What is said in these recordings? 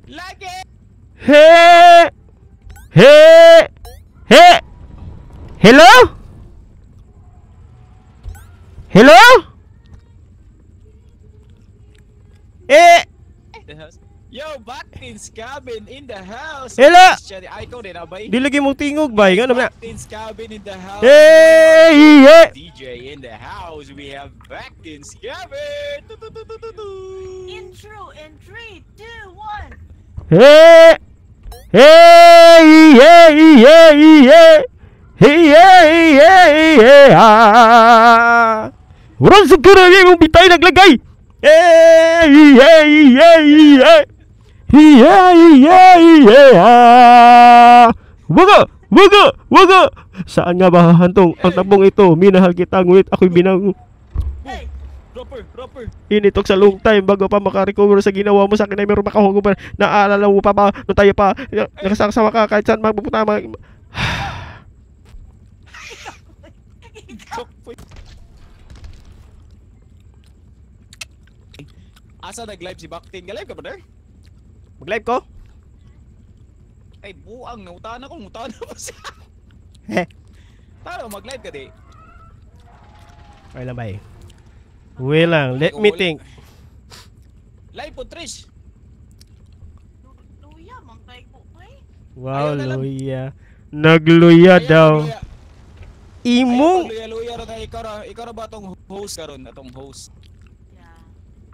Lagi! He! He! He! Hello? Hello? Eh! The house. Yo, Baktin's cabin in the house. Hello! Ay, ikaw din, abay. Di lagi mong tingog, bay. Nga naman na. Baktin's cabin in the house. Hey! Hey! DJ in the house. We have Baktin's cabin. Tu, tu, tu, tu, tu, tu. Intro in 3, 2, 1. Hey! Hey! Hey! Hey! Hey! Hey! Hey! Hey! Hey! Ah! Uran sa kura mong bitay naglagay! Hey! Hey! Hey! Hey! Hey! Hey! Hey! Ah! Waga! Waga! Waga! Saan nga ba hahantong ang tabong ito? Minahal kita, ngunit ako'y binango. Hey! Dropper, dropper. Initok sa long time bago pa makarecover sa ginawa mo sa akin ay meron makahugo pa. Naalala mo pa ba nung tayo pa nakasama ka kahit saan magpupunta mag... Asa nag-live si Baktin? Ga-live ka ba der? Mag-live ko? Ay buang, nautana ko, nautana ko siya. Heh. Tara, mag-live ka di. Okay lang ba eh? Wait lang, let me think. Live po, Trish. Luya, mang kay ko, ay. Wow, luya. Nagluya daw. Imong luya luya ra kay ikaw ra ba tong host karon, atong host? Yeah.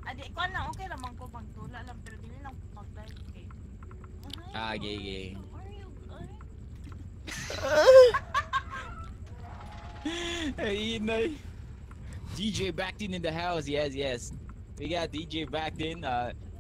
Adi ko na okay ra man ko magtula lang pero dili lang mag-live kay. Ah, gay gay. Hey, inay. DJ Baktin in the house. Yes, yes. We got DJ Baktin.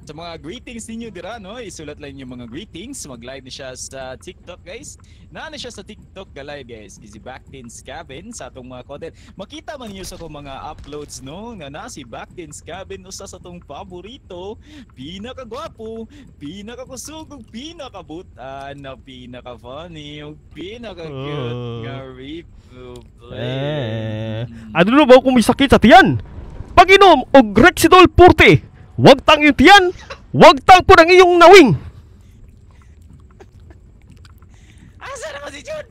Sa mga greetings ninyo dira, no? Isulat lang yung mga greetings. Mag-live ni siya sa TikTok, guys. Naana siya sa TikTok ga-live, guys. Si Baktin's Cabin sa atong mga content. Makita man niyo sa akong mga uploads, no? Nga na si Baktin's Cabin usa sa atong paborito, pinakagwapo, pinakakusog, pinakabutan, na pinaka-funny, pinaka-cute nga review player. Ano ba kung may sakit sa tiyan? Pag-inom og Rexidol Forte, wag tang iyong tiyan, wag tang po ng iyong nawing. Asa naman si Jude?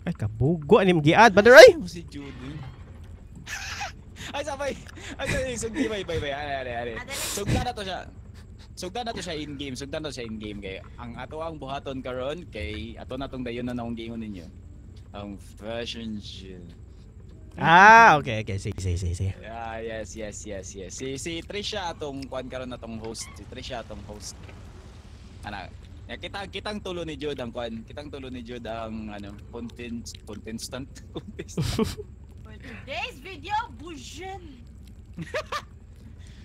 Ay, kabugo anim giad, brother ay. Si Jude. Ay, sabay. Ay, sabay. Sugdi, bay, bay, bay. Ay, ay, ay. Sugdan na to siya. Sugdan na to siya in-game. Sugdan na to siya in-game. Kay ang ato ang buhaton karon kay ato na tong dayon na naong gingon ninyo. Ang fashion show. Ah, okay, okay. Sige, sige, sige, sige. Yeah, yes, yes, yes, yes. Si Trisha atong kuan karon na tong host. Si Trisha atong host. Ana, ya, kitang tulo ni Jude ang kuan. Kitang tulo ni Jude ang ano, contestant. For today's video, Bujin.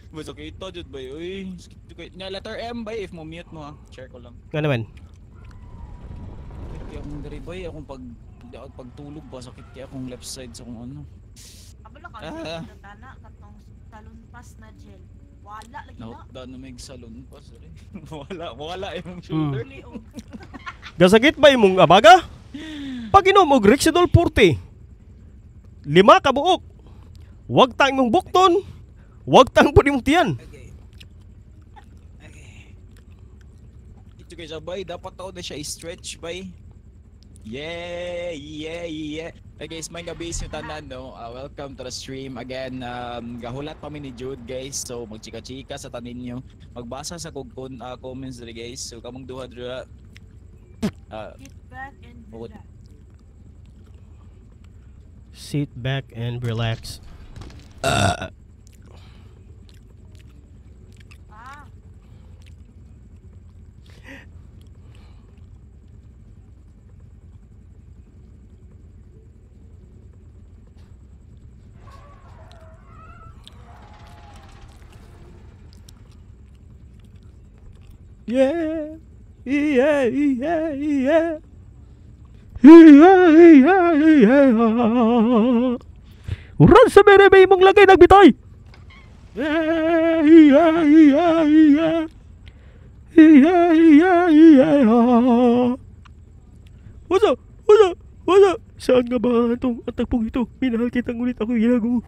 Basta kita Jude bay. Uy, nya letter M bay if mo mute mo ha. Share ko lang. Nga naman. Kaya akong diri bay, akong pagtulog ba sakit kaya akong left side sa kung ano. Kabalo ka tana katong salon pass na gel. Wala lagi na. Nahutda na may salon pass sorry. Wala imong shoulder. Gasakit ba imong abaga? Pag-inom og Rexidol Forte, 5 ka buok. Wag tang imong bukton, wag tang pud imong tiyan. Okay. Okay. Ito guys, bay dapat tao na siya i-stretch bay. Yeah, yeah, yeah. Hey guys, may gabi sa tanan, no? Welcome to the stream again. Gahulat pa mi ni Jude, guys. So magchika-chika sa tanin nyo. Magbasa sa kog comments diri, guys. So kamong duha dira. Sit back and relax. Sit back and relax. Yeah, yeah, yeah, yeah. Yeah, yeah, yeah. Uran sa mere may imong lagay nagbitay. Yeah, yeah, yeah, yeah. Yeah, yeah, yeah. What's up? What's up? What's up? Saan nga ba itong ang tagpong ito? Minahal kita ngunit ako'y ginago.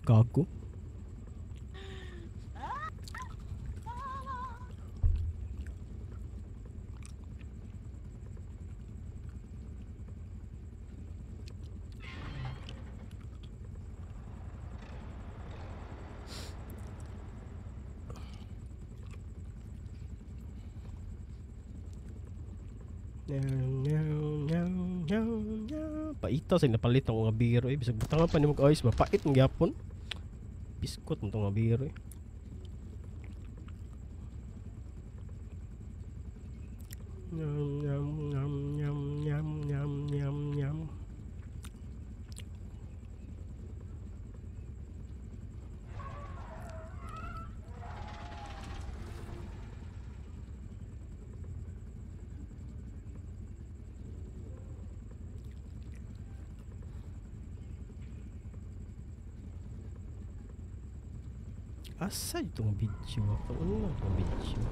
Gago. Paita sa napalit ang mga biro eh. Bisag butangan pa ni mag-ayos ba? Pait ang gyapon. Biskot ang mga biro eh. Nyam nyam nyam nyam nyam nyam nyam nyam. Asa itong video ako? Ano itong video?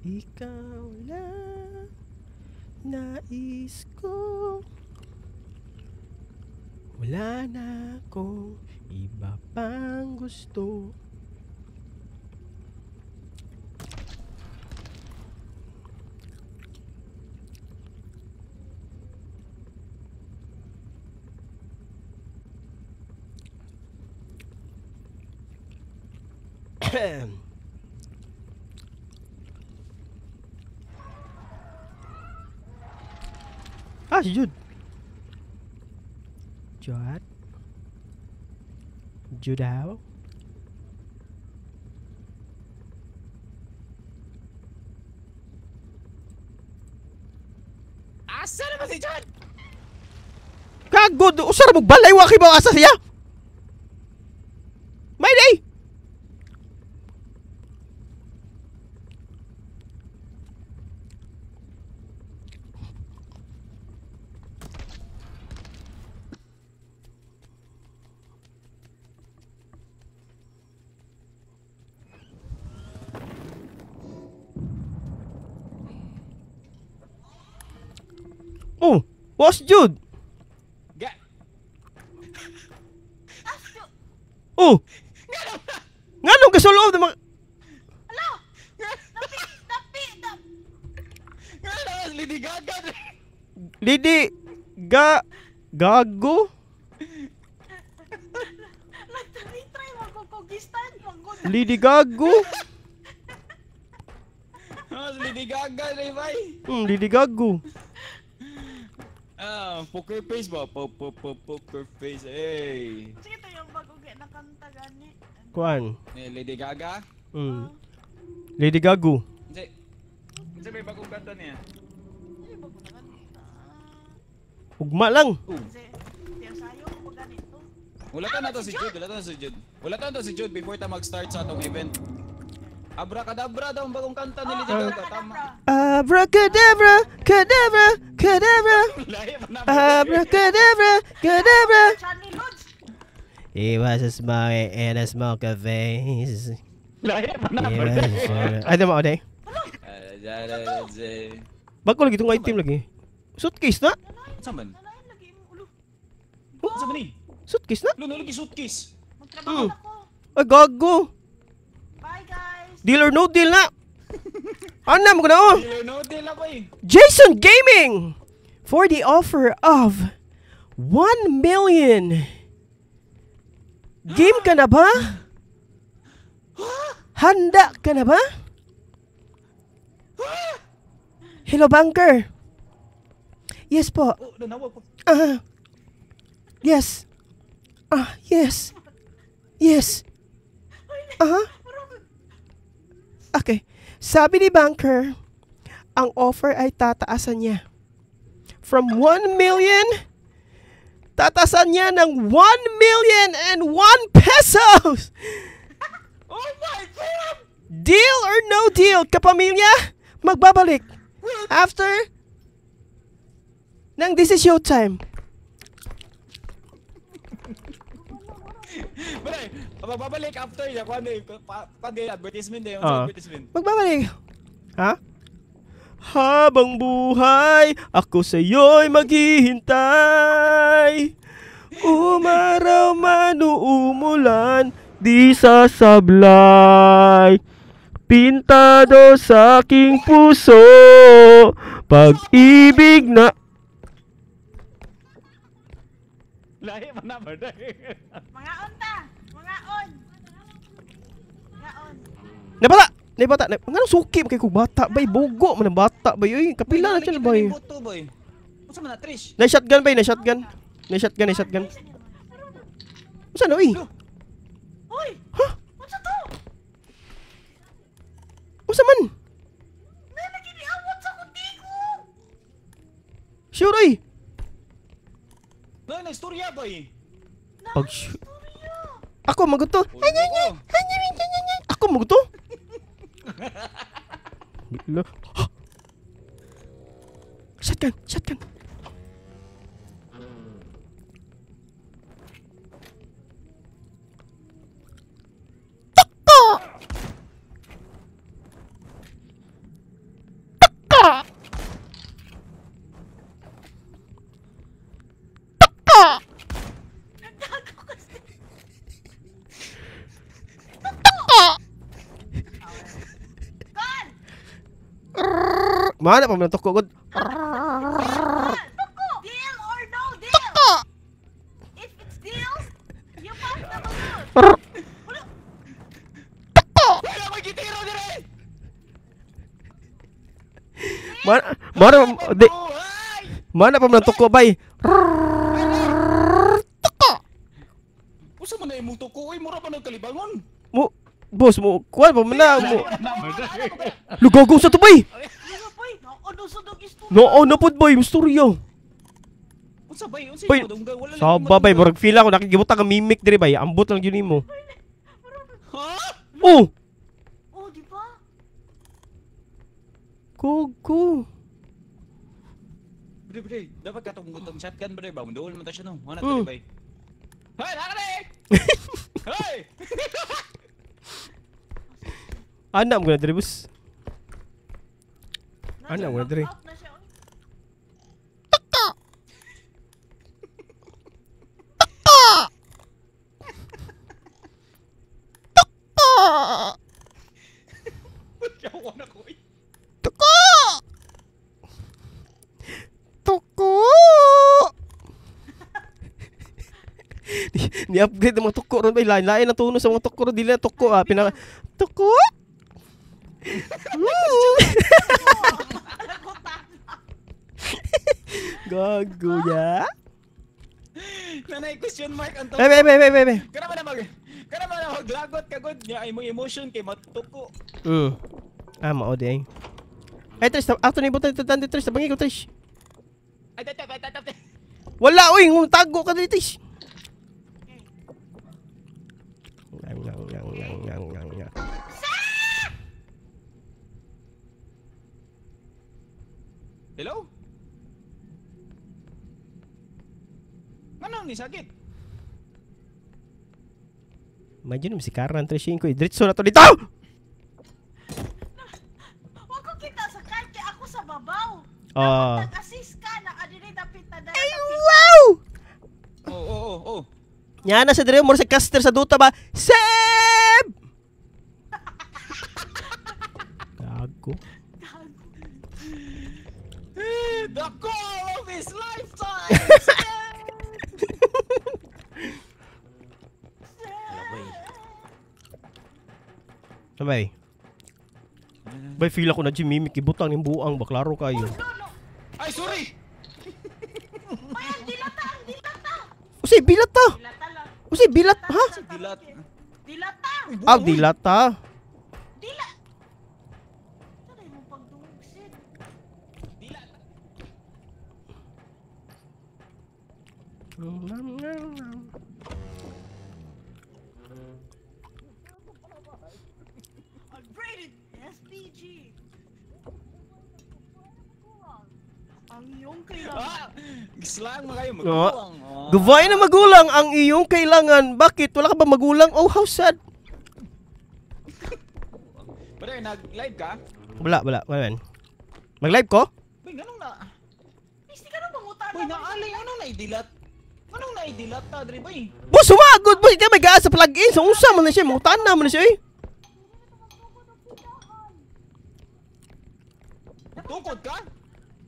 Ikaw lang nais ko, wala na akong iba pang gusto. Ah, si Jude. Jude. Judaw. Asa naman si Jude? Gago, usar mo balay wa kay ba asa siya? May day. Oh, what's Jude? Oh. Nganong gasuloob ng mga Hala! Tapi, tapi, tapi. Ngano Lady Gaga. Lady Ga Gago? Nagtry-try magkukugistan. Magod. Lady Gago? Ah, Lady Gaga, Levi. Lady Gago. Ah, poker face ba? Poker face. Hey. Sige to yung bago na kanta gani. Kuan. Eh, Lady Gaga? Lady Gago. Unsa may bagong kanta niya? Ay, bago na kanta. Ugma lang. Sayo ko ganito. Wala ta na to si Jude, wala ta na si Jude. Wala ta na to si Jude before ta mag-start sa atong event. Abracadabra daw ang bagong kanta ni Lady Gaga, tama. Abracadabra, cadabra, cadabra. Abracadabra, cadabra. He was a smile and a smoke a face. Ay, tama, oday. Bago lagi itong item lagi. Suitcase na? Saan man? Saan man ni? Suitcase na? Luno lagi suitcase. Magtrabaho ako. Ay, gago. Bye, guys. Deal or no deal na. Ano mo na oh? Deal or no deal ako eh. Jason Gaming for the offer of 1 million. Game ka na ba? Handa ka na ba? Hello, banker. Yes po. Ah. Yes. Ah, yes. Yes. Ah. Okay. Sabi ni banker, ang offer ay tataasan niya. From 1 million, tataasan niya ng 1,000,001 pesos! Oh my God! Deal or no deal, kapamilya? Magbabalik after ng This Is Showtime. Bre, magbabalik after ya kuan eh, pag advertisement eh, advertisement. Magbabalik. Ha? Habang buhay, ako sa'yo'y maghihintay. Umaraw man o umulan, di sasablay. Pintado sa aking puso, pag-ibig na... Lahi man na ba? Mga on ta! Mga on! Mga on. Nabata! Nabata! Nganong suki kay kog bata bay? Bugo man ang bata bay. Uy, kapila na siya bay. Unsa man na Trish? Na shotgun bay, na shotgun. Na shotgun, na shotgun. Unsa na uy? Uy! Ha? Unsa to? Unsa man? Na lagi ni awat sa kundigo. Sure uy. Na na istorya bay. Pag ako maguto. Ako maguto. Shotgun, shotgun. Taka! Taka! Taka! Nagtago kasi. Taka! Kan! Mana pa man toko god. Deal or no deal? If it's deal, you pop the balloon. Wala ko gitiro dire. Mana mana di mana pa man toko bay. Toko. Usa man na imong toko oy, mura pa nagkalibangon. Mo boss mo kuan pa man na mo. Lugago sa tubay. No, no pud boy, istorya. Unsa bay? Unsa imong wala lang. Sa babay, murag feel ako nakigibutang ang mimic diri bay. Ambot lang gyud nimo. Ha? Oh. Oh, di ba? Gogo. Bre, bre, dapat katong gutong shotgun bre ba? Munduol man ta siya no. Wala ta bay. Hey, nakare. Hey. Ana mo na diri boss. Ana mo na diri. Taka. Taka. Taka. Taka. Tuko. Ni-upgrade ang mga tuko ron bay. Lain-lain ang tono sa mga tuko ron. Dili na tuko ah. Pinaka tuko. Gago ya. Nanay question mark ang tuko. Bebe bebe bebe. Kana man mag kana man maglagot ka god niya imong emotion kay matuko. Ah mao di ay. Ay Trish, ato ni butan tan Trish, tabangi ko Trish. Ay tatap tatap. Wala oy, tago ka diri Trish. Hello? Ano ni sakit? Imagine mo si Karan Trish ko, diretso na to dito. Wa ko kita sa cart kay ako sa babaw. Ah. Nag-assist ka na adiri dapit na dara. Ay wow! Oh. Nya na sa dire mo sa caster sa Dota ba? Seb! Gago. The call of his lifetime. Sabay. Bay feel ako na Jimmy ibutang ning buang ba klaro kayo. Ay sorry. Bay ang dilata, ang dilata. Usay bilata. Dilata lang. Usay bilat ha? Dilat. Dilata. Ah dilata. Dila. Tanay mo pagdungog sid. Dilat. Upgraded SPG. Ang iyong kailangan. Ah! Slang mo kayo, magulang. Oh. Gabay na magulang ang iyong kailangan. Bakit? Wala ka ba magulang? Oh, how sad. Brother, nag-live ka? Wala, wala. Wala man. Mag-live ko? Uy, ganun na. Hindi ka na mangutan. Uy, naalay, anong naidilat? Anong naidilat ta, dre bay? Boss, sumagod! Boss, ikaw may gaan sa plug-in. Sa unsa man na siya. Mangutan na man na siya eh. Tukod ka?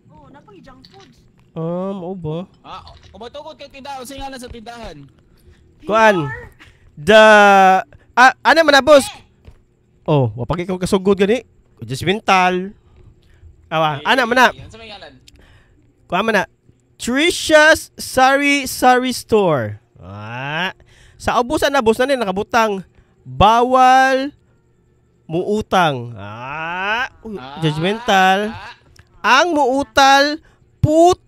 Oo, napag junk foods. Ah, mao ba? Ah, umatukod kay tindahan. Saan ngalan sa tindahan? Kuan. The... Ah, ano man na, boss? Oh, wapag ikaw kasugod gani. Judgmental. Awa, ana man na. Ano sa may ngalan? Kuan man na. Trisha's Sari Sari Store. Ah, sa ubusan na, boss na ni nakabutang bawal muutang. Ah, uy, judgmental. Ah, Ang muutal put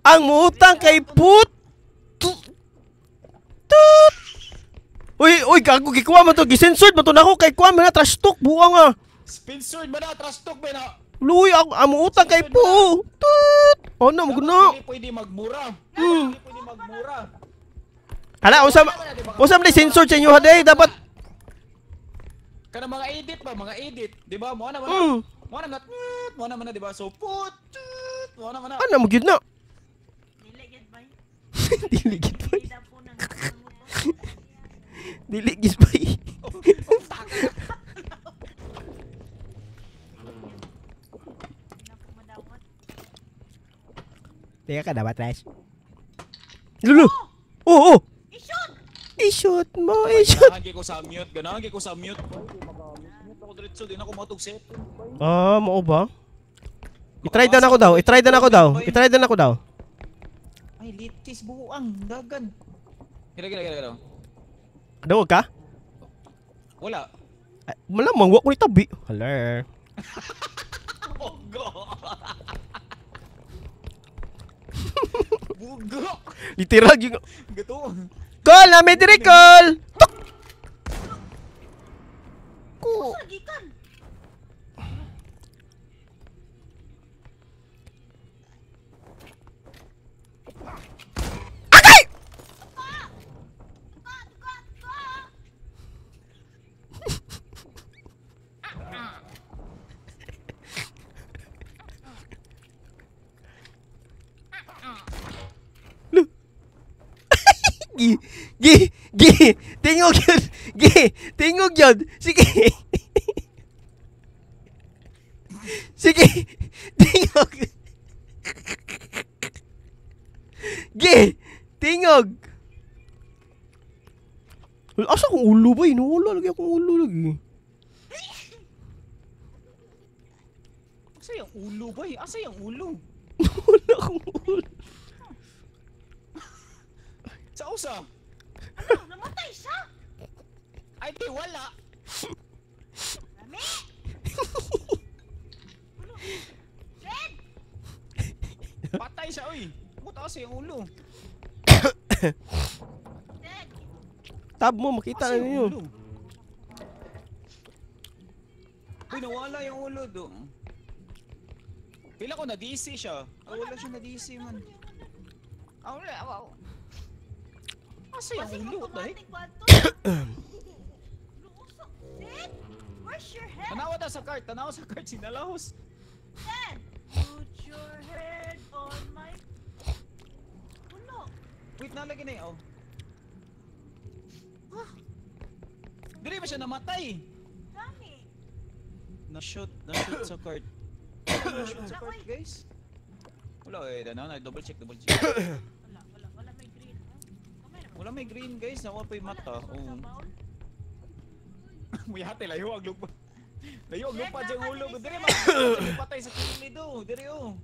ang muutang kay put tut. Uy, uy, gago gikuha man to, gisensored man to nako kay kuha man na trash talk buang ah. Sponsored ba na? Trash talk ba na? Luy, ang muutang kay pu. Tut. Ano mo guna? Hindi pwede magmura. Hindi pwede magmura. Hala, unsa unsa man censored sa inyo haday dapat kana mga edit ba, mga edit, di ba? Mo na man. Mo na mo na man, di ba? So put, tut, mo na man. Ano mo gyud na? Dili gid bay. Dili gid bay. Dili gid bay. Teka ka dapat, Trash. Lulu. Oo, oh, oh. I-shoot! I-shoot mo, i-shoot. Ganahan ko sa mute, ganahan ko sa mute. Mute ako diretso, di na ako matug set. Ah, mao ba? I-try down ako daw, i-try down ako daw, i-try down ako daw. Ay, litis buang, dagan. Gila, gila, gila, gila. Dawag ka? Wala. Ay, malamang, wa ko ni tabi. Hala. Bugo. Bugo. Literal yung... Gato. Call! Na may dire call! Tok! Ko. Gikan. Agay! Tuka, tuka, tuka! Gi, gi, gi, tingog yun, gi, tingog yun, sige. Sige, tingog. Gi, tingog. Asa akong ulo ba? Inuula lagi akong ulo lagi. Asa yung ulo ba? Asa yung ulo? Wala akong ulo. Sa usa? Ano? Namatay siya? Ay di, wala. Rami! Red! Patay siya, oy. Buta kasi yung ulo. Red! Tab mo, makita Asa na yung ninyo. ulo? Uy, nawala yung ulo do. Pila ko na DC siya. Ah, wala siya na DC man. Ah, wala. Wow. Asa yung ulo? What the heck? Red! Where's your head? Tanawa daw sa cart. Tanawa sa cart. Sinalahos. Red! Put your head on my... Ulo! Wait, nalagay na yun. Oh. Huh? Dili ba siya namatay? Dami! Na-shoot. Na-shoot sa cart. Na-shoot sa cart, guys. Wala eh. Tanawa na. Double check. Double check. Wala, wala. Wala may green. Wala may green, guys. Nakuha pa yung mata. Wala, Oh. Muyate, layo ang lupa. Layo ang lupa dyan ulo. Dire ma. Patay sa kilid do. Dire oh.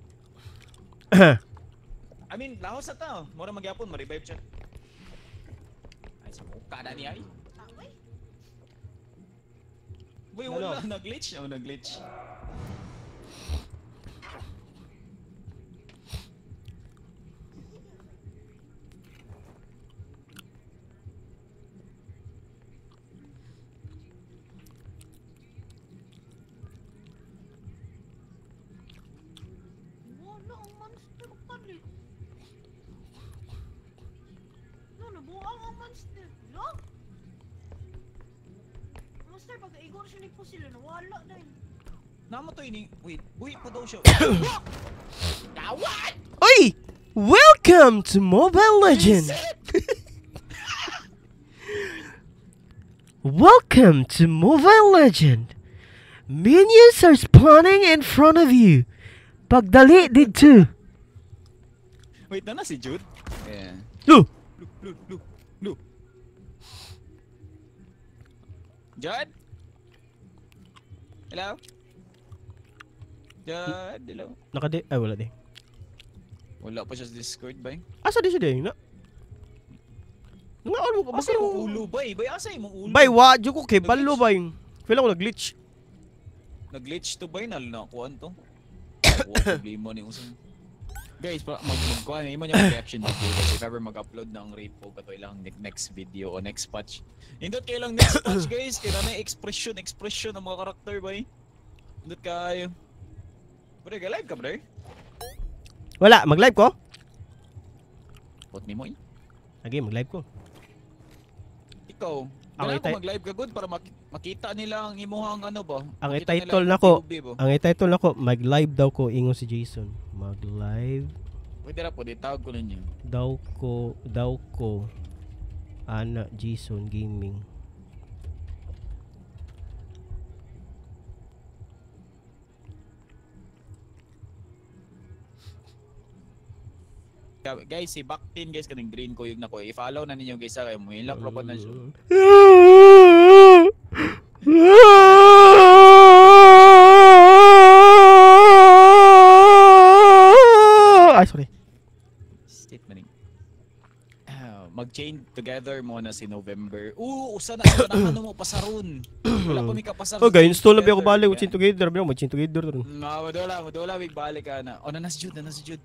I mean, lahos na ta. Mura magyapon, ma-revive siya. Ay, sa mukha na niya ay. Uy, wala. Nag-glitch. Oh, nag-glitch. Monster. Lo? Monster, pag igor siya ni Pusil, wala dahil. Namo to ini. Wait, buhi pa daw siya. Dawat! Oy! Welcome to Mobile Legends! Welcome to Mobile Legend! Minions are spawning in front of you! Pagdali dito! Wait, na si Jude? Yeah. Lu! Lu, lu, lu, lu. Jude? Hello? Jude, hello? Nakadi... Ay, wala di. Wala pa siya sa Discord, bay. Asa di siya di? Na? Nga, ano mo? Asa imong ulo, bay? Bay, asa imong ulo? Bay, wa, dyan ko kay balo, bay. Feel ako nag-glitch. Nag-glitch to, bay. Nalnakuan to. Wala problema ni Usang. Guys, magkuhan. Imo niya reaction video. Guys, if ever mag-upload ng repo, kato ilang next video o next patch. Indot kayo lang next patch, guys. Kaya na expression ng mga karakter, bay. Indot kayo. Bre, ga-live ka, bre? Wala, mag-live ko? Bot ni mo, eh. Lagi, mag-live ko. Ikaw, ang ko mag-live ka good para makita nila ang imuhang ano ba? Ang i-title nako, ang i-title nako, mag-live daw ko ingon si Jason. Mag-live. Pwede ra po, ditawag ko ninyo. Daw ko ana Jason Gaming. Guys, si Baktin guys kaning green ko yung nako. I-follow na ninyo guys kay mo ilak robot na siya. Ay, sorry. State maning. Mag-chain together mo na si November. Oo, usa na ano mo pasaron. Wala pa mi kapasar. Okay, install na ba ako balik chain together, ba mag-chain together ron. No, madula big balik ka na. Oh, na si Jude, na si Jude.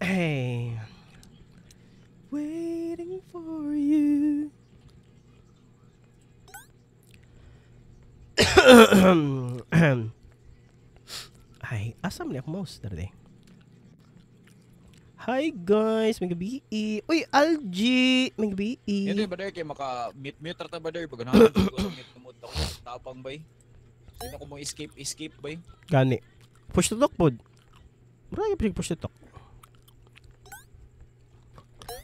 Hey, waiting for you. Ay, asa man ako mouse dere. Hi guys, may gabi. Uy, Algie, may gabi. Hindi ba der kay maka mute ra ta ba der pag ganahan ko mute mode ako tapang bay. Hindi ako mo escape bay. Gani. Push to talk pod. Mura gyud push to talk.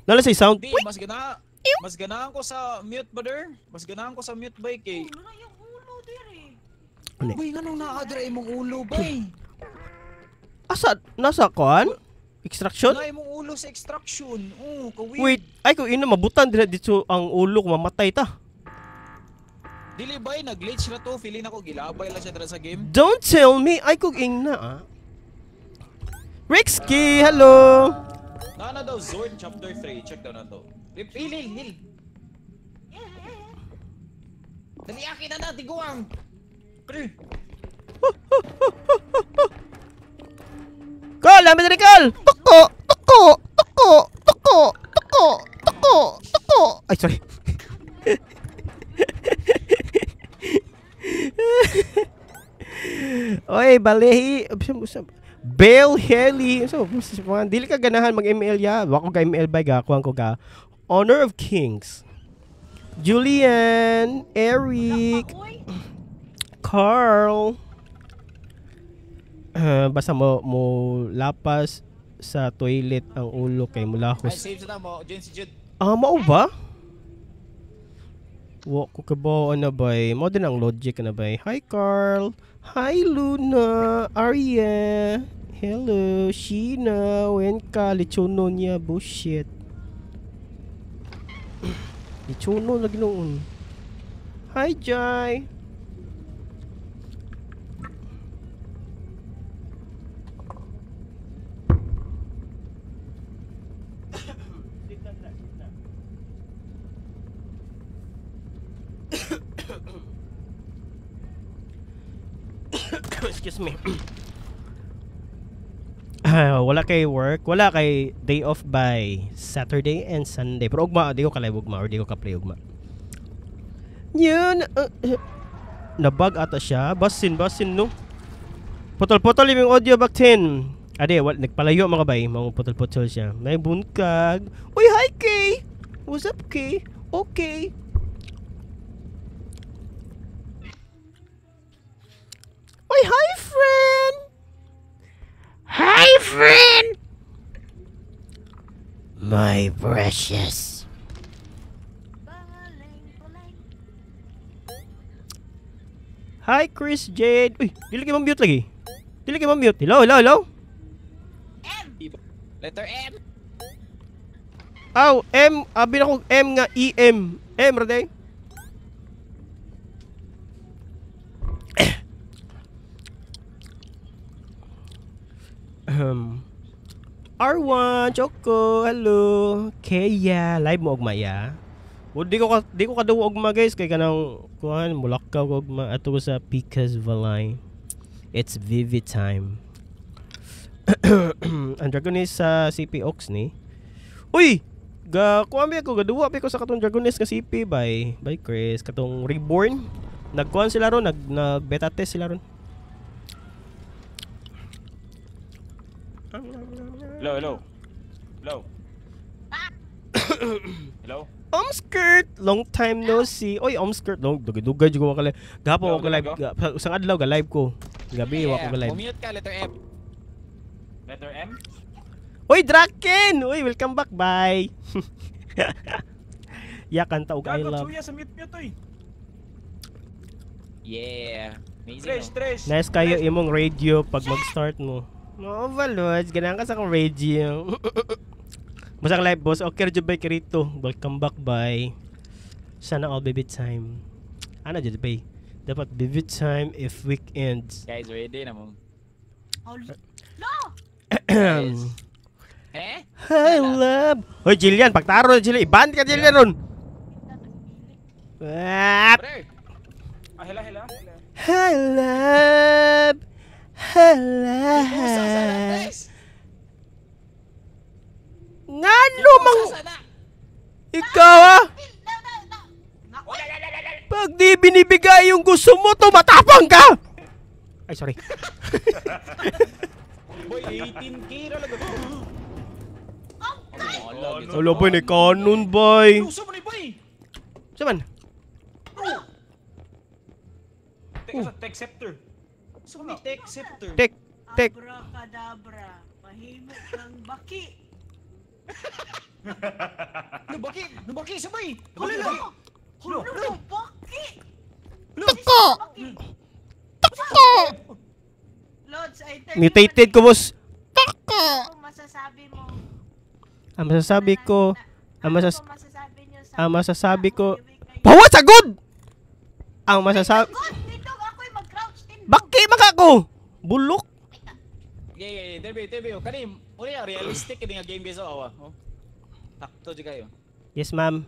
Nala say sound. Di, mas ganahan ko sa mute brother. Mas ganahan ko sa mute bay kay. Wala yung ulo dire. Bay nganong naa dira imong ulo bay? Asa nasa kuan? Extraction? Wala imong ulo sa extraction. Oh, ka-weird. Wait, ay ko ina mabutan dira dito ang ulo ko mamatay ta. Dili bay nag-glitch na to, feeling ako gilabay lang siya dira sa game. Don't tell me ay kog ingna ah. Rixky, hello. Nana daw Zorn chapter 3, check daw na to. Heal, heal, heal. Dali akin na na, tiguang. Pre. Call, lamin na call. Tuko, tuko, tuko, tuko, tuko, tuko, tuko. Ay, sorry. Oy, balehi. Bell Haley. So, dili ka ganahan mag-ML ya. Wa ko ka ML bay ga kuan ko ka. Honor of Kings. Julian, Eric, Carl. Basta mo lapas sa toilet ang ulo kay mulahos. Ay, save sa mo, Jun si Jude. Ah, mao ba? Wa ko kabaw ana bay. Mao din ang logic ana bay. Hi Carl. Hi Luna, Arya. Hello, Sheena. Wenka, lechono niya. Bullshit. Lechono lagi noon. Hi, Jai. Excuse me. Wala kay work, wala kay day off by Saturday and Sunday. Pero ugma, di ko ka-live ugma or di ko ka-play ugma. Yun. Nabag ata siya. Basin, basin no. Putol-putol yung audio back 10. Ade, wal, nagpalayo mga bay. Mga putol-putol siya. May bunkag. Uy, hi Kay! What's up, Kay? Okay. Uy, hi friend! Hi friend! My precious. Hi Chris Jade. Uy, dili kay mute lagi. Dili kay mute. Hello, hello, hello. M. Letter M. Aw, M, abi na ko M nga E M. M ra day. R1 Choco, hello. Kaya live mo og maya. O, di ko kaduwa og ma guys kay kanang kuan mulakaw ko og ma ato ko sa Picas Valay. It's Vivi time. Ang Dragonis sa CP Ox ni. Uy, ga kuan bi ako gaduwa bi ko sa katong Dragonis nga CP by Chris katong Reborn. Nagkuan sila ron, nag beta test sila ron. Hello, hello. Hello. Hello. Omskirt, long time no see. Oy, Omskirt, long dugay-dugay jud ko ka live. Gahapon ako live, usang adlaw ga live ko. Gabi wa ko ga live. Mute ka, letter M. Letter M? Oy, Draken! Oy, welcome back, bye. Ya kanta og I love. Gago, sa mute mute oy. Yeah. Amazing. Tres, tres. Nice kayo imong radio pag mag-start mo. No, overloads, ganahan ka sa akong radio. Basta live boss, okay ra jud bay kirito. Welcome back bye. Sana all baby time. Ano jud bay? Dapat baby time if weekends. Guys, ready na mo. Oh, no! Eh? Hi love. Hoy Jillian, pagtaro na Jillian, i-ban ka Jillian ron. Ah, hela hela. Hi love. Hi love. Ngano mang ikaw ah? Pag di binibigay yung gusto mo, tumatapang ka! Ay, sorry. Boy, 18K ra lang ito. Wala boy, ni kanon boy. Usa mo ni boy. Sa man? Teka sa tech scepter. Usa mo ni tech scepter. Tech, tech. Abracadabra. Mahimo kang baki. Nubaki, nubaki sabay. Hulo! Hulo, baki! Tako! Tako! Lods, I tell you. Mutated ko, boss. Tako! Ano masasabi mo? Ang masasabi ko, ang masasabi ko, Pawa sagot! Ang masasabi, dito ako'y mag-crouch din. Baki maka ko! Bulok! Okay, okay, terbi, kani, uli ang realistic kini nga game guys, awa. Oh. Takto jud kayo. Yes, ma'am.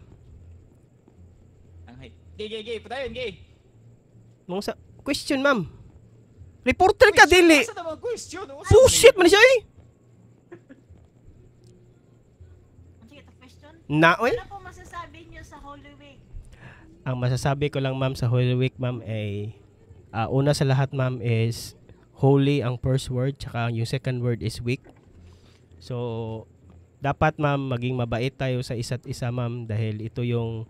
Ang hay. Gay, gay, gay, patayon, gay. Mong sa question, ma'am. Reporter ka dili. Asa naman question? Bullshit man siya eh. Sige, ta question. Na, oy. Ano po masasabi niyo sa Holy Week? Ang masasabi ko lang, ma'am, sa Holy Week, ma'am, ay una sa lahat, ma'am, is holy ang first word, tsaka yung second word is week. So, dapat, ma'am, maging mabait tayo sa isa't isa, ma'am, dahil ito yung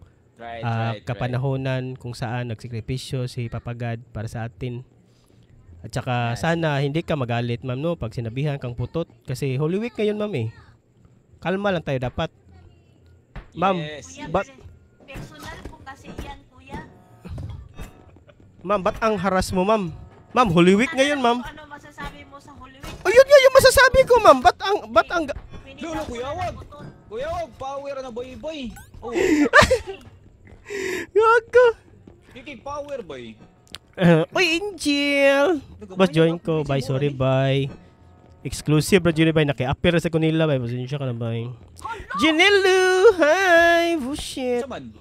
kapanahonan kung saan nagsakripisyo si Papa God para sa atin. At saka, sana hindi ka magalit, ma'am, no, pag sinabihan kang putot. Kasi Holy Week ngayon, ma'am, eh. Kalma lang tayo dapat. Ma'am, yes. Kuya, but personal po kasi yan, kuya. Ma'am, ba't ang haras mo, ma'am? Ma'am, Holy Week ngayon, ma'am. Ano masasabi mo sa Holy Week? Ayun nga yung masasabi ko, ma'am. Ba't ang Lolo, kuya, wag. Kuya, wag. Power na boy, boy. Oh. Gago. Kiki power, boy. Uy, Angel. Boss, join ko. Bye, sorry, bye. Exclusive ra jud bay, naki-appear sa kunila bay. Pasensya ka na bay. Janelu, hi. Bullshit. Saman.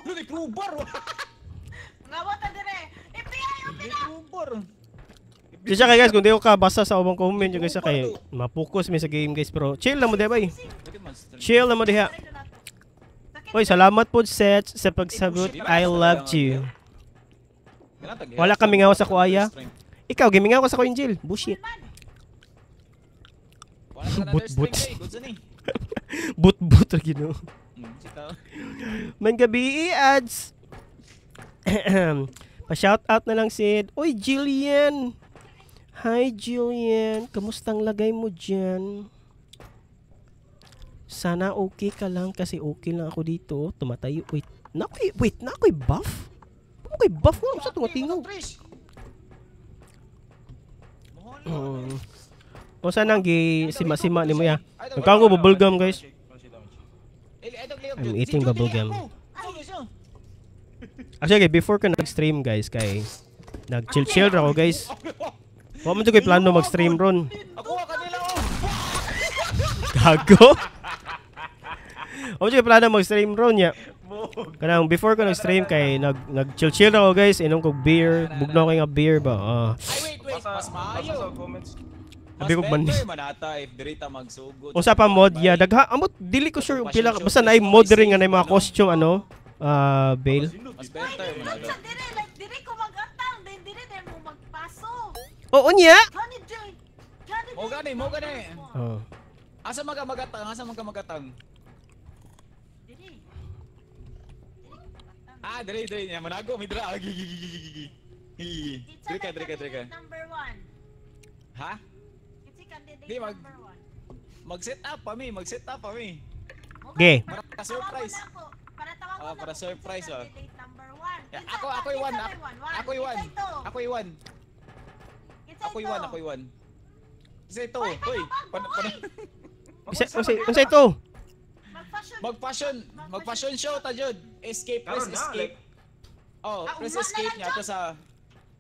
Lolo, crowbar. Ngawat ta dire. FBI, open May crowbar. Siya kay guys, kung di ko kabasa sa ubang comment yung isa kay mapokus mi sa game guys, pero chill lang mo diha bay. Chill lang mo diha. Oy, salamat po Seth sa pagsabot. I loved you. Wala ka mingaw sa kuaya. Ikaw gimingaw ka sa ko, Angel. Bullshit. But-but. But-but ra Ginoo. Man gabi ads. Pa-shout out na lang Sid. Oy, Jillian. Hi Jillian, kamusta ang lagay mo dyan? Sana okay ka lang kasi okay lang ako dito. Tumatayo. Wait, nakoy buff? Nakoy buff mo sa tungatingaw. O saan ang sima-sima ni mo ya? Nagkaon ko bubblegum guys. I'm eating bubblegum. Actually, before ko nag-stream guys, kay nag-chill-chill ra ko guys. Wa man jud koy plano mag-stream ron. Gago. Wa man jud koy plano mag-stream ron ya. Kanang before ko nag-stream kay nag-chill-chill ra ko guys, inom kog beer, bugnaw kay nga beer ba. Ay wait, mas maayo. Abi ko man. Magsugod. Usa pa mod ya, dagha amot dili ko sure pila basta naay mod diri nga naay mga costume ano, Bale. Mas better man ata. Diri ko magatang, then diri din mo magpaso. Oo niya. Mo gani, mo gani. Oh. Asa man ka magatang? Asa man ka magatang? Diri. Ah, diri diri nya manago mi dira. Gi. Diri ka, diri ka, diri ka. Number 1. Ha? Di mag-set up pa mi, mag-set up pa mi. Okay. Para surprise. Para tawag oh, para surprise oh. Number 1. Ako ako i-1. Ako i-1. Ako i-1. Ako i-1, ako i-1. Isa ito. Hoy, Isa ito. Mag-fashion show ta jud. Escape, press escape. Oh, press escape niya to sa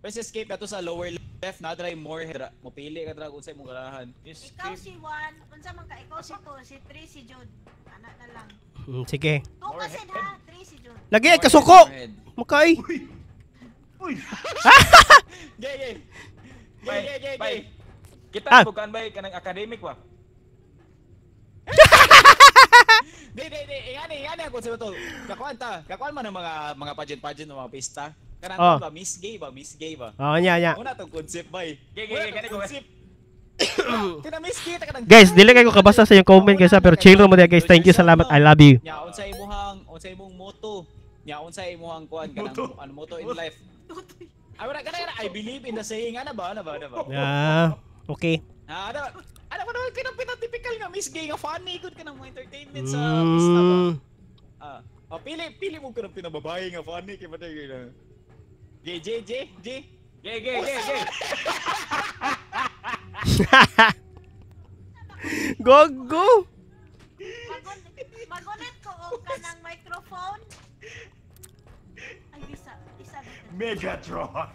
press escape na to sa lower left na dry more head. Mopili ka dra kung sa imong ganahan. Ikaw si 1, unsa man ka ikaw si 2, si 3 si Jude. Ana na lang. Sige. 2 kasi ha, 3 si Jude. Lagi ay kasuko. Makay. Uy. Gay gay. Gay gay gay gay. Kita ko kan bay kanang academic wa. Di di di, ingani ako sa to. Kakuan ta, kakuan man ang mga pageant ng mga pista. Kanang oh. Ba Miss Gay ba, Miss Gay ba? Oh, nya nya. Una tong concept bay. Gay gay gay kani concept. Tina Miss Gay ta kanang. Guys, dili kay ko kabasa sa yung comment guys, pero chill mo diya guys. Thank you, salamat. I love you. Nya unsa imong motto? Nya unsa imong kuan kanang ano motto in life? Ay wala kana I believe in the saying ana ba? Ana ba? Ana ba? Ah, okay. Ah, ana ana ko naman kanang pinatipikal nga Miss Gay nga funny good kanang mga entertainment sa pista ba. Ah, oh, pili mo kanang pinababae nga funny kay patay na. J J J J G G G G. Go go. Magulit ko og kanang microphone. Ay bisa bisa. Megatron.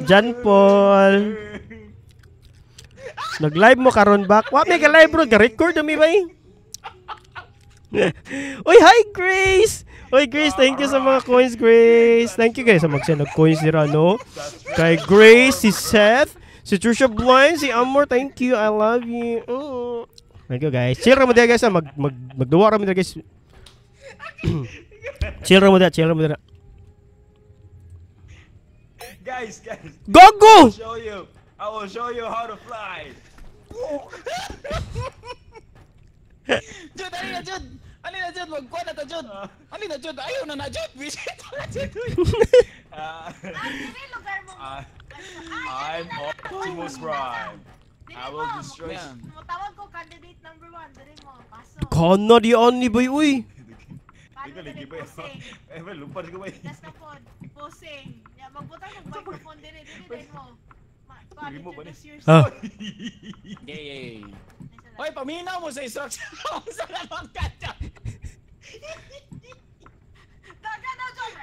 John Paul. Nag-live mo karon ba? Wa may ka-live bro, ga-record mi bay. Oy, hi Grace. Oy Grace, thank you sa mga coins, Grace. Thank you guys sa mag-send og coins dira no. Kay Grace, si Seth, si Trisha Blind, si Amor, thank you. I love you. Oh. Thank you guys. Chill ra mo diya guys, mag magduwa ra mo diya guys. Chill ra mo diya, chill ra mo diya. Guys, guys. Go go. I will show you how to fly. Jude, ali na Jude. Ali na Jude, magkuha na ta Jude. Ali na Jude, ayaw na na Jude. Visit na Jude. Lugar mo. I'm Optimus Prime. I will destroy. Tawag ko candidate number 1, diri mo paso. Kana di ani boy uy. Eh, lumpar ko bay. Das na pod, posing. Ya magbutang og microphone diri diri din mo. Ah. Gay. Hoy, paminaw mo sa instruction. Sa lamang katya. Daga na John.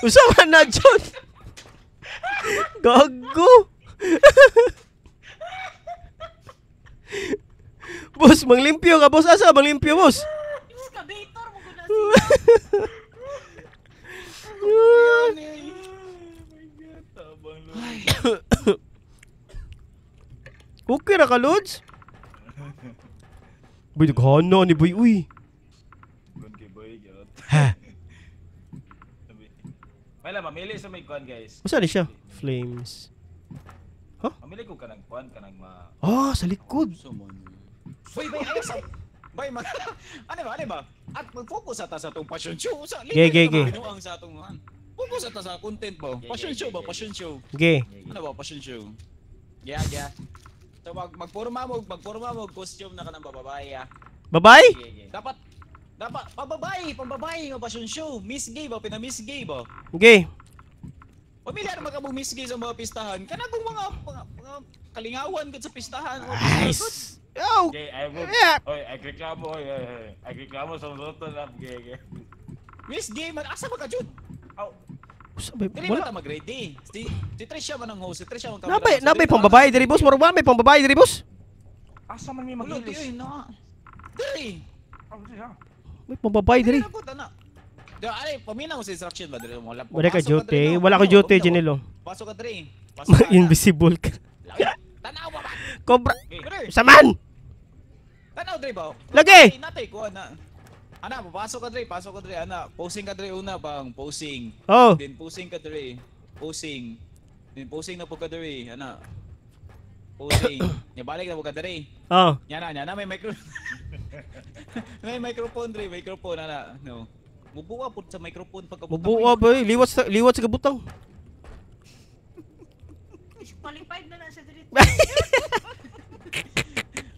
Usa man na John. Gago. Boss, manglimpyo ka boss. Asa manglimpyo boss? Excavator mo gud na siya. ka, Lods? Boy, daghana ni boy, uy. Gun kay boy, gyud. Ha. May lang, mamili sa may kuan, guys. Masa ni siya? Flames. Mamili ko kanang kuan, kanang ma... Ah, sa likod. Bay, bay, ayaw sa... Bay, mag... Ano ba, ano ba? At mag-focus ata sa atong passion show. Sa, Ge, ge, ge. Binuang sa atong... Focus ata sa content ba? Passion show ba? Passion show. Okay. Ano ba? Passion show. Yeah, yeah. So magporma mo, costume na ka ng babae, ah. Bye-bye? Dapat pambabae, pambabae nga passion show. Miss Gay ba? Pina-Miss Gay ba? Okay. Pamilyar man ka mo Miss Gay sa mga pistahan. Kanang mga kalingawan gud sa pistahan. Nice. Oh. Okay, I will. Yeah. Oy, ay reklamo, oy, oy, oy. Ay reklamo sa luto na, gay, gay. Miss Gay man asa ba ka jud? Aw, Usa, bay, Dili man wala. ta mag-ready. Si Trisha man ang host, si Trisha man camera. Nabay pambabae diri boss, murag may pambabae diri boss. asa man may Ulo, magilis? di, na. Dili. Aw, di ha. May pambabae diri. Dili na na. Di, ay, paminaw sa instruction ba dili mo. Wala ka duty, wala ko duty Janilo. Pasok ka diri. Pasok ka. Invisible ka. Tanaw ba ba? Cobra. Diri. Saman. Tanaw diri ba? Lagi. Natay ko ana. Ana, papasok ka diri, pasok ka diri, ana. Posing ka diri una bang, posing. Oh. Then posing ka diri. Posing. Then posing na po ka diri, ana. Posing. Nya balik na po ka diri. Oh. Nya na may micro. May microphone diri, microphone ana. No. Mubuwa po sa microphone pagka Mubuwa ba, liwat sa kabutang. Qualified na lang siya diri.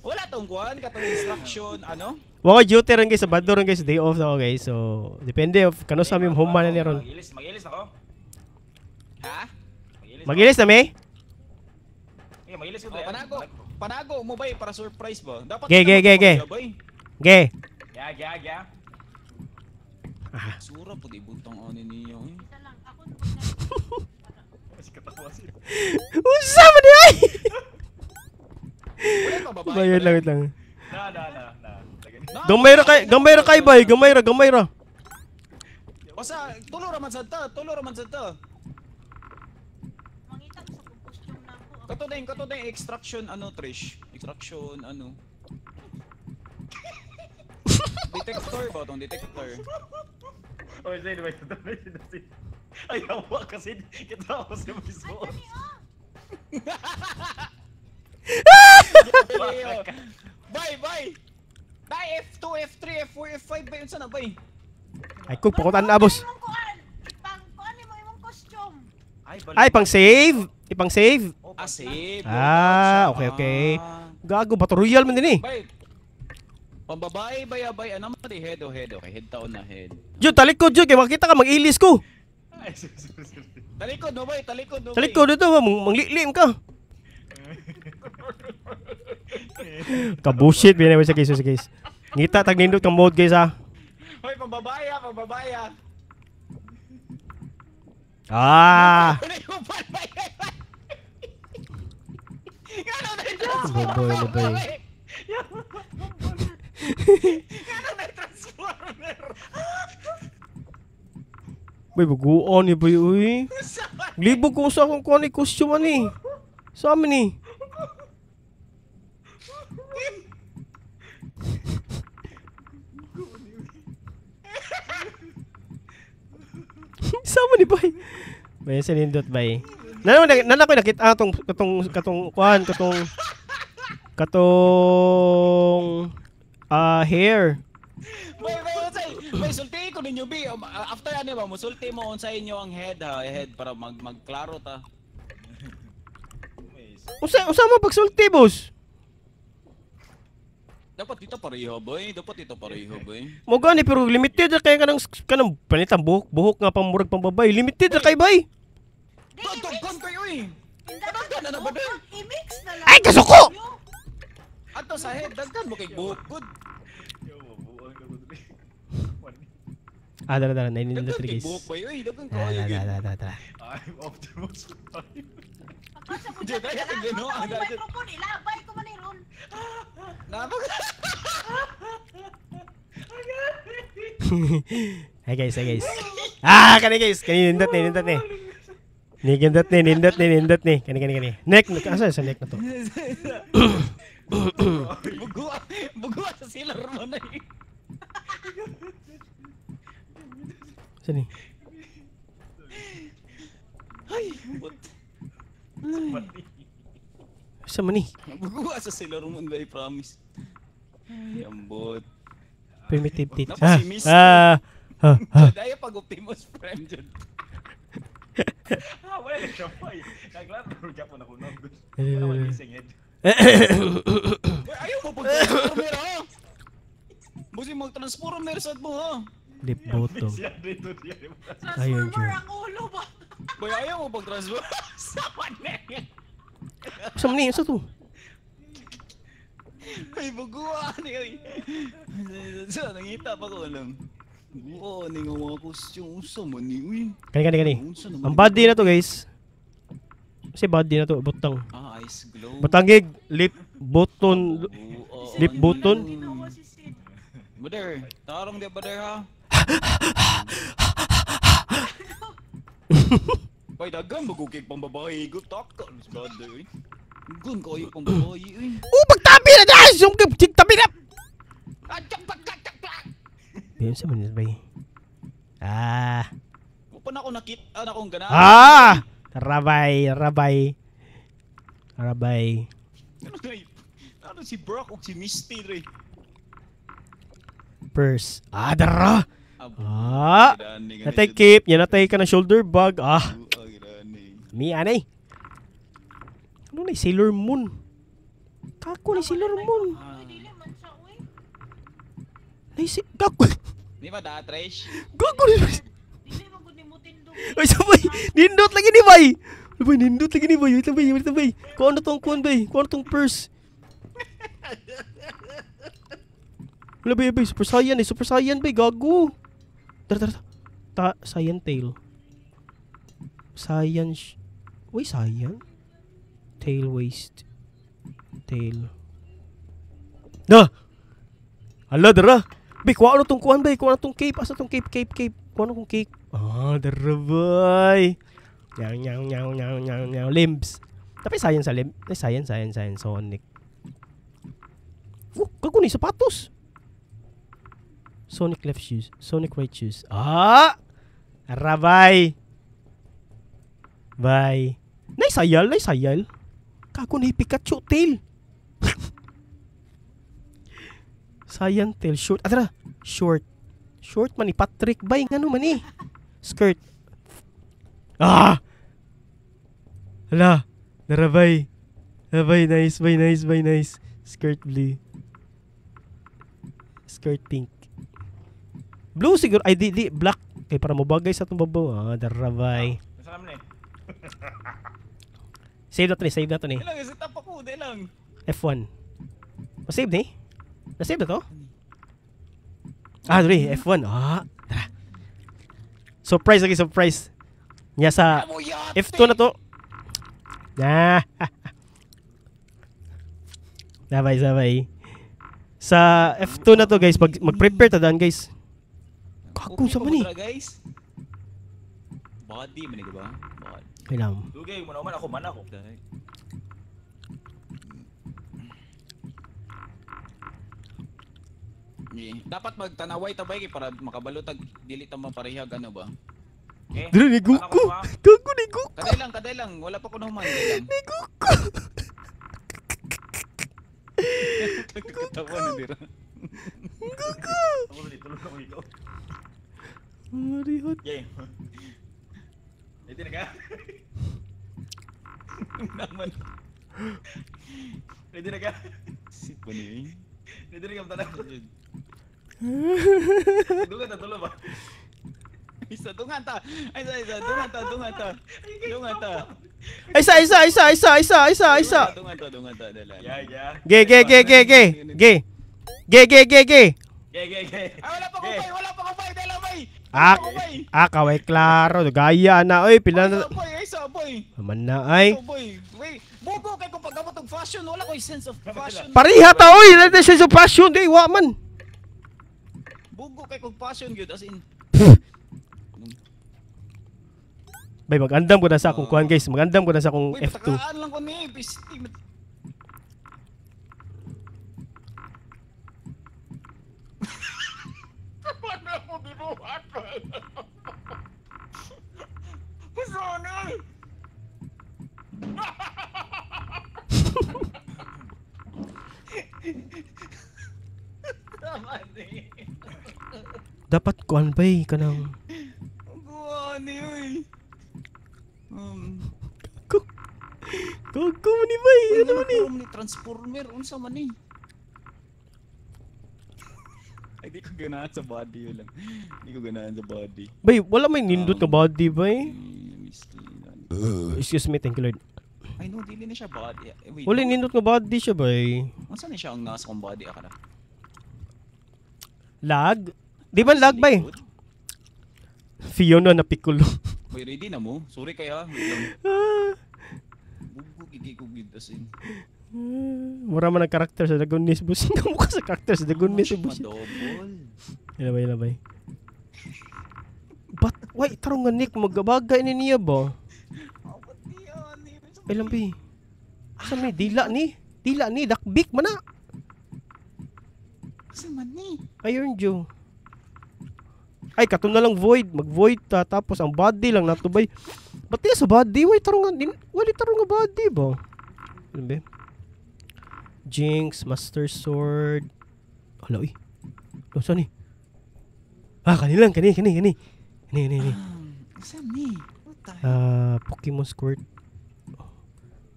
Wala tong kuan katong instruction ano? Wala ko duty ron guys, Sabado ron guys, day off na ako guys. So, depende of kano sa aming home man na ni ron. Magilis ako. Ha? Magilis na may? Eh, magilis ko. Oh, panago mo bay para surprise ba? Dapat Ge, ge, ge, ge. Ge. Ya, ya, ya. Ah. Sura pud ibuntong ani niyo. Eh. Isa lang ako. Unsa man di ay? Wala pa babae. Bayad lang, wait lang. Na. Gamay ra kay bay, gamay ra. Basta tulo ra man sad ta, Mangita ko sa costume na ako. Kato na yung extraction ano Trish? Extraction ano? Detector ba tong detector? Oy, say ba ito? Ay, awa kasi kita ako sa misuot. Bye bye. Dai F2, F3, F4, F5 ba yun sana bay? Ay kung pakutan na boss. Pang kuan mo imong costume. Ay pang save, ipang save. Ah, save. Ah, okay. Gago battle royale man din eh. Bay. Pambabae bay bay ano man di head o head okay, head taon na head. Jud talikod jud kay makita ka mag-ilis ko. Ay, sorry. Talikod no bay, talikod no. Talikod dito ba manglilim ka. Kabushit binay sa case, guys. Ngita tag nindot kang mode guys ha. Hoy, pambabae ah, pambabae ah. Ah. Boy. Boy, baguon ni boy uy. Libog ko sa akong kuan ni costume ani. Sa amin ni. Sama ni bay. Bay sa nindot bay. Nana ko nakita atong katong kuan katong hair. Bay bay bay sulti ko ninyo bi. After ano ba musulti mo unsa inyo ang head ha, head para magklaro ta. Usa mo pagsulti boss. Dapat dito pareho boy, dapat dito pareho boy. Mo gani pero limited ra kay kanang panitang buhok nga pamurag pambabay. Limited ra kay bay. Daghan kayo eh. Daghan na ba dun? I-mix na lang. Ay kasuko. Ato sa head daghan mo kay buhok good. Ah, dara 993 guys. Buhok boy oy, daghan kayo. Dara. I'm Optimus Prime. Microphone ilabay ko man ni ron. Hi guys, hi guys. Ah, kani guys, kani nindot ni. Nindot ni. Kani. Neck, asa sa neck na to? Bugua, bugua sa Sailor Moon ay. Saan ni? Ay, but Sa man ni? Bugua sa Sailor Moon ba, I promise. Ay, ambot. Primitive teeth. Tapos si Mr. Ah, ah, ah. Daya pag Optimus Prime dyan. Ah, wala na siya pa eh. Naglato Japon ako no. Wala ko missing head. Uy, ayaw mo pag-transformer ha? Busi mag-transformer sad mo ha? Lip bottom. Siya dito siya. Ayun, Transformer Joe. ang ulo ba? Boy, ayaw mo pag-transformer. Sama na. Sa man ni? Sa to? Ay, bugua ni ay. Sa nangita pa ko lang. Buo ni nga mga costume unsa man ni uy. Kani kani kani. Unsa naman Ang ni- body na to, guys. Kasi body na to, butang. Ah, ice glow. Butangig, lip button. Buo, Lip ano. button. Ginawa si Sid. Brother, tarong di brother ha. Bay dagan magugig pang babae, good talk ka, brother. Uy. Gun kayo pang babae uy. Oh, pagtabi na guys! Yung tabi na! Ah, tsak, pak, tak, tak, tak. Ayun sa man bay. Ah. Wa pa na ako nakita na akong ganahan. Ah! Rabay, rabay. Rabay. Ano kay? Ano si Brock ug si Misty dre? Purse. Ah, dara! Ah! Gidani, gani Natay jud. cape, yan natay ka ng shoulder bag. Ah, Ah, gidani. mi anay. Ano na, Sailor Moon. Kako ni Sailor Moon. Uy, dili man siya, uy. Nay si kako. Di ba da trash? Kako ni. Dili man gud ni mutindog. Ay sabay, nindot lagi ni bay. Sabay nindot lagi ni bay. Wait lang bay, wait lang bay. Kuha na tong kuan bay, kuha na tong purse. Wala bay, bay, Super Saiyan eh, Super Saiyan bay, gago. Tara, tara, tara. Ta, Saiyan tail. Saiyan, Uy, Saiyan? Tail waist. Tail. Na! Hala, dara! Bay, kuha na tong kuan bay, kuha na tong cape. Asa tong cape, cape, cape? Kuha na tong cape. Ah, dara bay. Nyaw, nyaw, nyaw, nyaw, nyaw, nyaw. Limbs. Tapi Saiyan sa limb. Ay, Saiyan, Saiyan, Saiyan. Sonic. Oh, gago ni sapatos. Sonic left shoes. Sonic right shoes. Ah! Arabay! Bye. Nay sayal, nay sayal. Kago na Pikachu tail. Saiyan tail short. Atara, short. Short man ni Patrick bay ngano man ni. Skirt. Ah! Hala, narabay. Narabay, nice, bay, nice, bay, nice. Skirt blue. Skirt pink. Blue siguro. Ay, di, di. Black. Kay para mabagay sa itong babaw. Ah, darabay. Nasa naman eh. Save na to ni, save na to ni. Di lang, sa tap ako, di lang. F1. Ma-save ni? Na-save na to? Ah, dali. F1. Ah, tara. Surprise lagi, surprise. Nya sa Amo yate! F2 na to. Na. Sabay, sabay. Sa F2 na to, guys, mag-prepare ta daan, guys. Kago Okay sa pa man eh. mo dra, guys. Body man ni ba? Body. Kailangan. Dugay mo naman ako man ako. Dai. Yeah. Dapat magtanaway tabay kay para makabalo tag dili ta maparehag ano ba? Okay. Dili ni Goku. Gago ni Goku. Kaday lang, wala pa ko naman, kaday lang. Ni Goku. Katawa na dira. Goku. Ako dito tulog ako ikaw. Marihot. Game. Ready na ka? Naman. Ready na ka? Sit pa ni. Ready na ka tanaw. Dugan na tulo ba? Isa dungan ta. Ay isa isa dungan ta, dungan ta. Dungan ta. Ay, isa, isa, isa, isa, isa, isa, isa. Dungan ta, dungan ta, dala. Yeah, yeah. Ge, ge, ge, ge, ge. Ge. Ge, ge, ge, ge. Ge, ge, ge. Ah, wala pa ko bay, wala pa ko bay, dala bay. Ah, Wala pa ko bay. ah, kaway klaro. Gaya na. Oy, pila na. Ay, boy, ay, sa boy. Man na ay. Oh, boy. Wait, bugo kay kung paggamot og fashion, wala ko'y sense of fashion. Pareha ta oy, wala na siya sa passion, di wa man. Bugo kay kung fashion gyud as in. Bay, magandam ko na sa akong kuan guys. Magandam ko na sa akong Uy, F2. patakaan lang ko ni, pisti. Kuan bay kanang Kuan ni oy. Gago. Gago ni bay. Ano ni? Ni Transformer unsa man ni? Ay, di ko ganahan sa body yun lang. Di ko ganahan sa body. Bay, wala may nindot ka body bay. Excuse me, thank you Lord. Ay no, dili na siya body. Wait, wala nindot nga body siya bay. Unsa ni siya ang nasa kong body akala? Lag? Di ba lag bay? Fiona na piccolo. May ready na mo? Sorry kay ha. Bugog gigigugid as in. Mura man ang karakter sa Dragon Nest boss. Kamukha sa karakter sa Dragon Nest boss. Ilabay, ilabay. But why tarong nga Nick magabagay ni niya ba? Ilang bi? Sa may dila ni? Dila ni dakbik man na. Sa man ni? Iron Joe. Ay kato na lang void, mag-void ta tapos ang body lang natubay. Ba't niya sa body? Why tarong nga wala tarong nga body ba? Ilang bi? Jinx, Master Sword. Hala uy. Oh, saan ni? Ah, kani lang, kani. Kani. Saan ni? What the heck? Pokemon Squirt. Oh,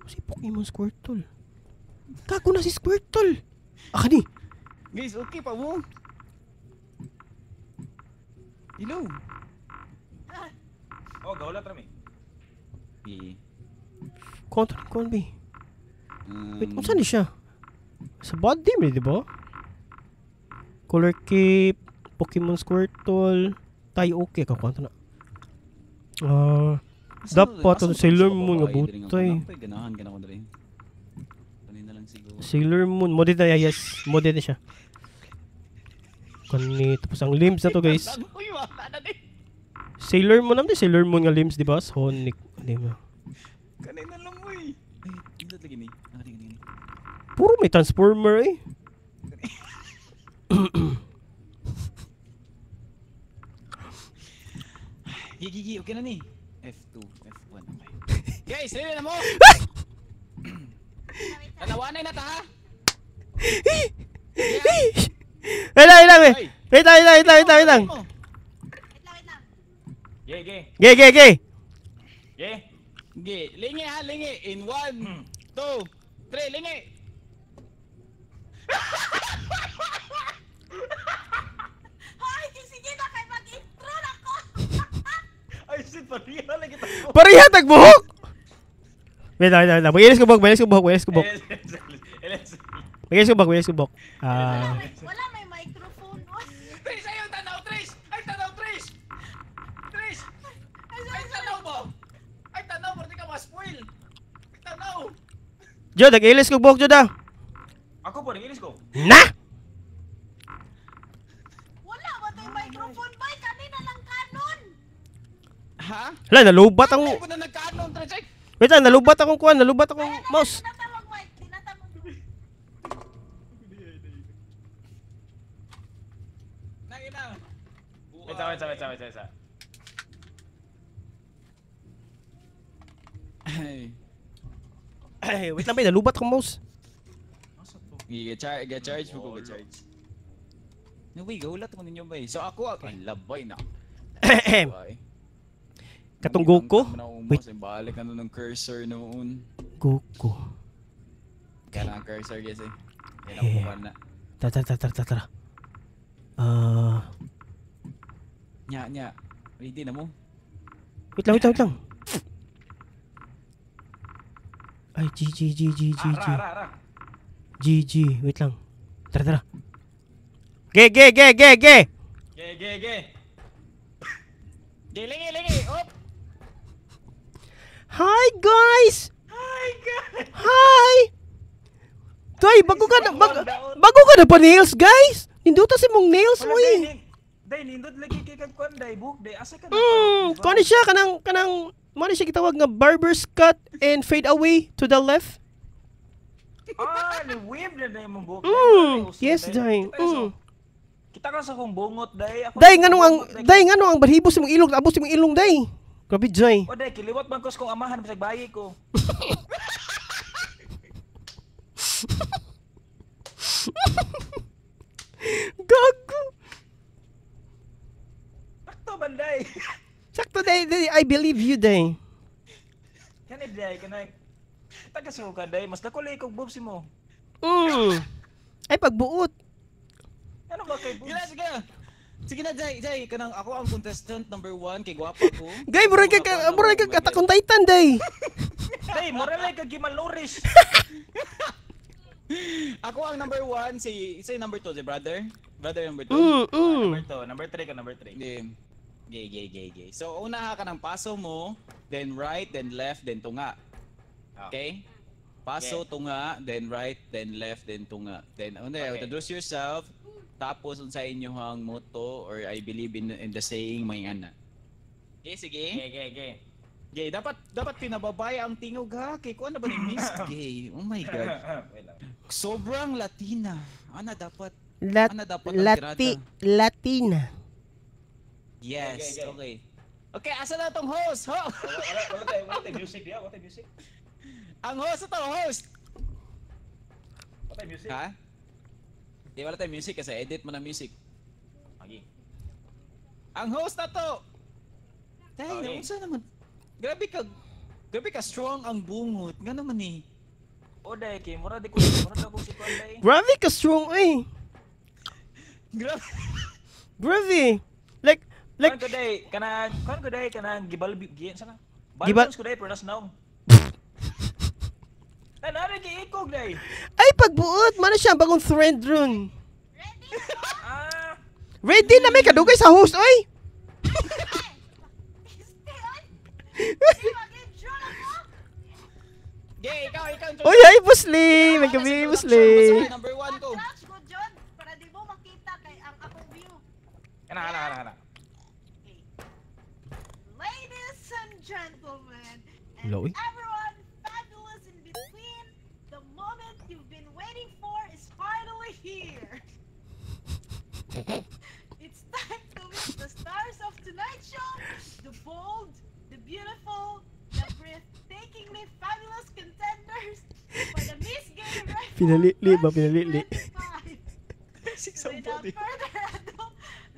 si Pokemon Squirtle. Gago na si Squirtle. Ah, kani. Guys, okay pa mo? Hello. Oh, gawala trami. Yeah. Kon B. Wait, unsa ni siya? Sa body mi, di ba? Color Cape, Pokemon Squirtle, tayo okay ka kwanto na. Dapat ang Sailor Moon nga butay. Ganahan ka na ko diri. Kanina lang siguro. Sailor Moon, modded na, yes, modded na siya. Kani tapos ang limbs na to, guys. Sailor Moon naman, Sailor Moon nga limbs, di ba? Sonic, di ba? Kanina lang mo eh. Ay, hindi lagi ni. Kani. Puro may Transformer eh. Gigi, okay na ni. F2, F1, okay. Guys, ready na mo! Tanawanay na ta ha! Wait lang, wait. Wait lang. Ge. Ge. Ge. Ge, lingi ha, lingi. In 1, 2, 3, lingi. Hoy, sige na kay mag-intro na ko. Ay shit, pareha lagi ta. Pareha tagbuhok. Wait lang. Mag-ilis ko buhok. Mag-ilis ko buhok. Wala may microphone. Tris, ayaw tanaw, Tris! Ay tanaw, Tris! Tris! Ay tanaw mo! Ay tanaw, pwede ka ma-spoil! Ay tanaw! Jo, nag-ilis ko buhok, Jo da. Ako po, nag-ilis ko. Na! Wala ba tayong microphone ba? Kanina lang kanon! Ha? Hala, nalubat ang... Ay, na nagkanon, Tris! Wait lang, nalubat akong kuwan, nalubat akong mouse. Tinatawag mic, tinatawag. Nangina. Wait. Ay, wait lang ba, nalubat akong mouse. Get charge, mo ko get charge. No way, gaulat ko ninyo ba eh. So ako, ang labay na. Katong Goku? Wait. Balik na ng cursor noon. Goku. Kaya lang ang cursor guys eh. Kaya lang na. Tara. Nya. Ready na mo? Wait lang. Ay, G. Ra. G, wait lang. Tara. Ge. Ge. Ge, lingi, op! Hi guys! Hi! Tay, bago ka na pa nails, guys? Ninduta si mong nails mo eh. Day, nindot lagi kay kag kuan day buhok day. Asa ka na? Kuan siya kanang mo ni siya gitawag nga barber's cut and fade away to the left. Ah, ni wave na day mong buhok. Yes, day. Kita ka sa kong bungot day. Ako Day ngano ang balhibo sa mong ilong, abot sa mong ilong day. Grabe day. O day, kiliwat man ko sa kong amahan bisag bayi ko. Gago. Sakto man day. Sakto day, day, I believe you day. Kani day kanang taga-suka day, mas dako lay kog boobs mo. Ay pagbuot. Ano ba kay Sige na, boobs? sige na. Sige na, Jay, Jay. Kanang ako ang contestant number 1 kay gwapa ko. Gay, murag ka Attack on Titan day. Day, mura lay kag gimalnourished. Ako ang number 1, si number 2, si brother. Brother number 2. Number 2, number 3 ka, number 3. Hindi. Gay, gay, gay, gay. So, una ka ng paso mo, then right, then left, then tunga. Okay? Paso, Okay. tunga, then right, then left, then tunga. Then, ano, Okay. introduce yourself, tapos unsa inyong motto or I believe in the saying may ana. Okay, sige. Okay, okay, okay. Gay, dapat pinababay ang tingog ha. Kay kuan na ba ni Miss Gay? Oh my God. Wait lang. Sobrang Latina. Ana dapat. Ana dapat ang Lati, tirada. Latina. Yes, Okay, okay. okay. Okay, asa na tong host? Ho! Wala tayo music diya, wala tayo music. Ang host ito, host! Wala tayo music. Ha? Di wala tayong music kasi edit mo na music. Okay. Ang host na to! Dahil, Okay. unsa naman? Grabe ka strong ang bungot. Nga naman eh. O day kay mura di ko mura daw ko si kuan day. Grabe ka strong eh. Grabe. Grabe. Like, Kuan ko day kanang kuan ko day kanang gibalbi gi sa ka. Gibal- Balbons ko day pero nas naong. Ay nari gi ikog day. Ay pagbuot, mana siya ang bagong trend run. Ready? Ah, Ready na may kadugay sa host oy. Stay on! Di mag-intro na ko! Gay, ikaw. Oy, hi Busli. May gabi Busli. Number 1 ko. Crouch ko, John, para di mo makita kay ang akong view. kana kana kana kana. Okay. Ladies and gentlemen, and Hello, eh? everyone fabulous in between, the moment you've been waiting for is finally here. It's time to meet the stars of tonight's show, the bold, the beautiful, the breathtakingly fabulous contenders for the Miss Gay Rifle Pinalili ba? Pinalili. 2025. Without Somebody. further ado,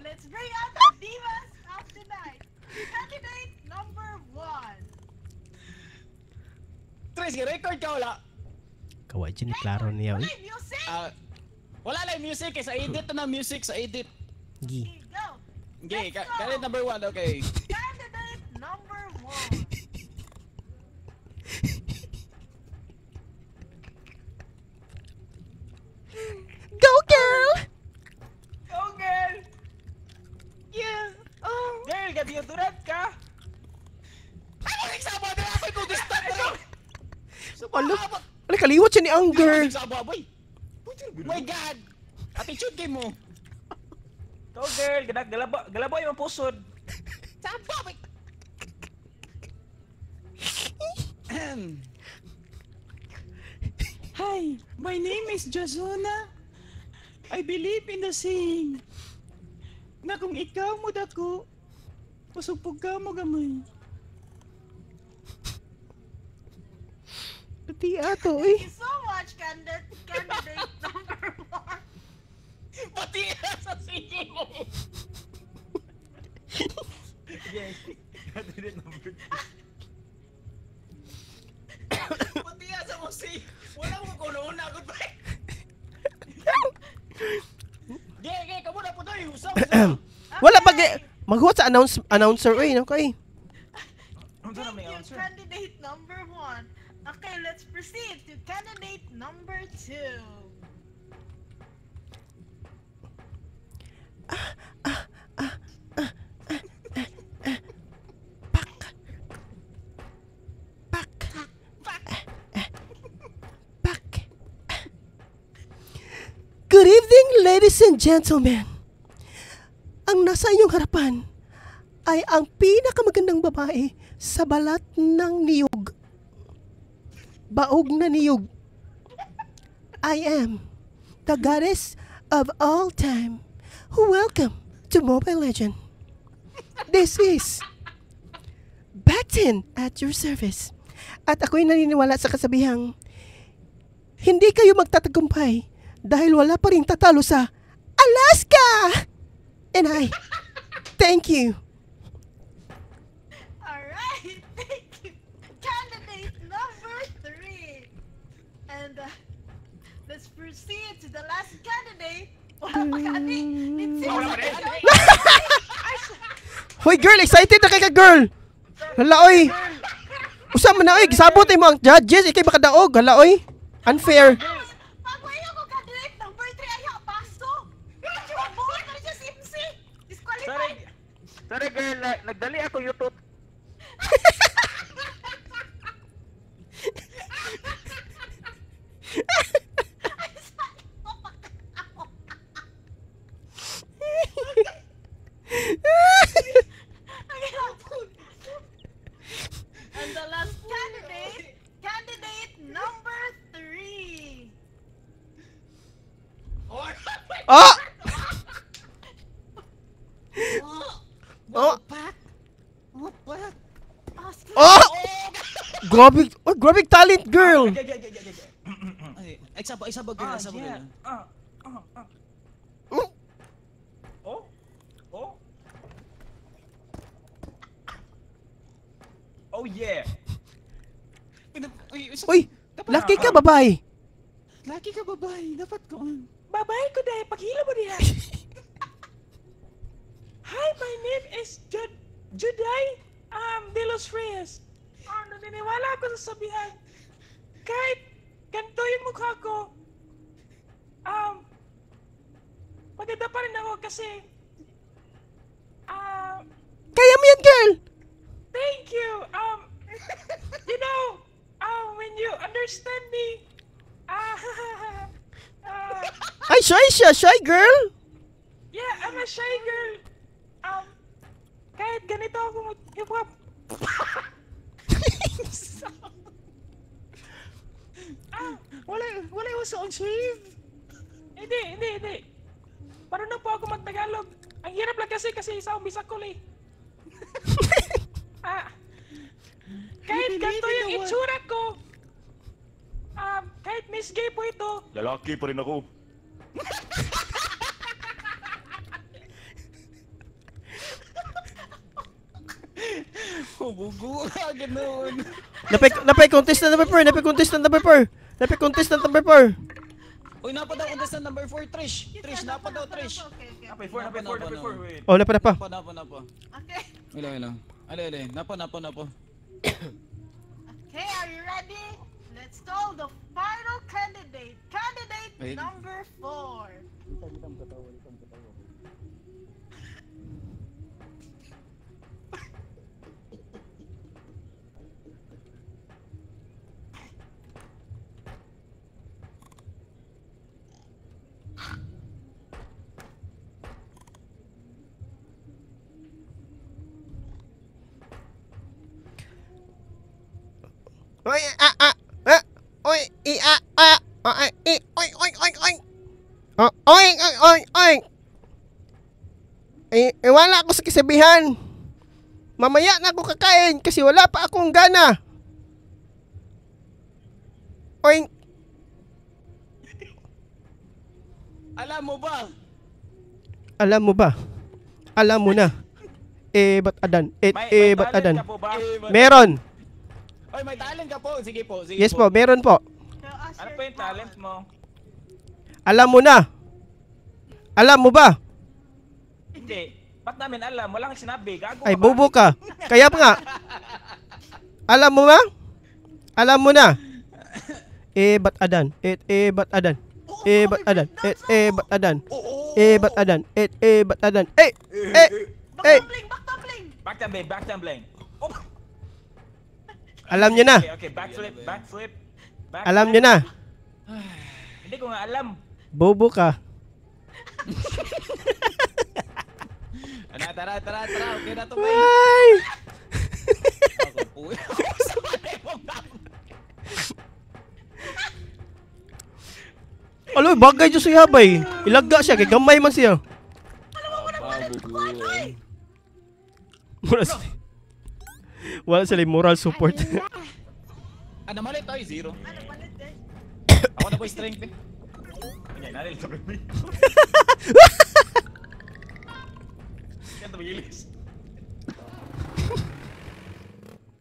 let's bring out the divas of tonight. Candidate number 1. Tres, record ka wala. Kawai ni klaro niya oy. Wala yung music! Ah, wala lang music eh. Sa edit na music, sa edit. Gi. Okay, go! Okay, Let's go! candidate number 1, okay. Candidate number 1. Go girl. Go girl. Yeah. Oh. Girl, ga-deodorant ka. Ano nagsama na ako kung gusto na. Ala. Ala kaliwat siya ni ang girl. Nagsama boy. My God. Attitude game mo. Go girl, gana galabo galabo imong pusod. Saba boy. Hi, my name is Jasona. I believe in the saying na kung ikaw mo dako, pasupog ka mo gamay. Pati ato oy. Thank you so much, candidate number 1. Pati sa sige mo. Yes. Candidate number 2. Pati sa mo si. Wala mo kuno na ako ba. Ge, ge, kamo na po tayo. Usap, usap. Wala pag maghuwat sa announcer oy no kay. Unsa na Thank may you, answer? candidate number 1. Okay, let's proceed to candidate number 2. Pak. Pak. Pak. Good evening, ladies and gentlemen. Ang nasa inyong harapan ay ang pinakamagandang babae sa balat ng niyog. Baog na niyog. I am the goddess of all time. Welcome to Mobile Legend. This is Batin at your service. At ako'y naniniwala sa kasabihang, hindi kayo magtatagumpay dahil wala pa rin tatalo sa Alaska! And I thank you. And let's proceed to the last candidate. Wala pa kani. Wala pa rin. Hoy girl, excited na kay ka girl. Hala oy. Usa man na oy, gisabot mo ang judges, ikay makadaog. Hala oy. Unfair. Pagwayo ko candidate number 3 ay paso. Buot na siya si MC. Disqualified. Sorry girl, nagdali ako YouTube. And the last candidate, candidate number 3. Oh! Oh! Oh! Grabe, oh, grabe talent girl. Ay, isabag girl, isabag girl. Oh? Oh? Oh yeah. Uy, laki ka babae. Laki ka babae, dapat ko. Babae ko dahil paghila mo niya. Hi, my name is Juday De Los Reyes. Naniniwala ako sa sabihan. Kahit ganito yung mukha ko, maganda pa rin ako kasi kaya mo yan, girl! Thank you! You know, when you understand me, Ay, shy siya! Shy girl! Yeah, I'm a shy girl. Kahit ganito ako mag-hip-hop. Wala yung sa on shave. Hindi. Marunong po ako mag-Tagalog. Ang hirap lang kasi isa akong bisakol eh. Kahit ganito yung itsura ko, kahit Miss Gay po ito. Lalaki pa rin ako. Bugo ka, ganun. Napay contestant number 4, napay contestant number 4. Napay contestant number 4. Uy, napa daw contestant number 4, Trish. Trish, napa daw, Trish. Napay 4, napay 4, napay 4, wait. Oh, napa. Napa. Okay. Wala. Ale, napa. Okay, are you ready? Let's call the final candidate. Candidate number 4. Oy, ah, ah, ah, oy, i, ah, ah, ah, i, oy, oy, oy, oy. Oh, oy, oy, oy, oy. Eh, wala ako sa kasabihan. Mamaya na ako kakain kasi wala pa akong gana. Oy. Alam mo ba? Alam mo ba? Alam mo na. Eh, ba't adan? Eh, eh, ba't adan? Meron. Oy, may talent ka po. Sige po. Sige yes po, meron po. Ano po yung talent mo? Alam mo na. Alam mo ba? Hindi. Ba't namin alam? Walang sinabi. Gago. Ay, bobo ka. Kaya nga. Alam mo ba? Alam mo na. Eh, ba't adan? Eh, eh, ba't adan? Eh, ba't adan? Eh, eh, ba't adan? Eh, ba't adan? Eh, eh, ba't adan? Eh, eh, eh. Back tumbling, back tumbling. Back tumbling. Oh. Alam niyo na. Okay, backflip, backflip. Alam niyo na. Hindi ko nga alam. Bobo ka. Tara, tara, tara, tara. Okay na to, bay. Alo, bagay dyan siya, bay. Ilaga siya, kay gamay man siya. Wala sila moral support. Ano mali tayo? Zero. Ako na po yung strength eh. Kanya, nalil sa baby. Kaya tumigilis.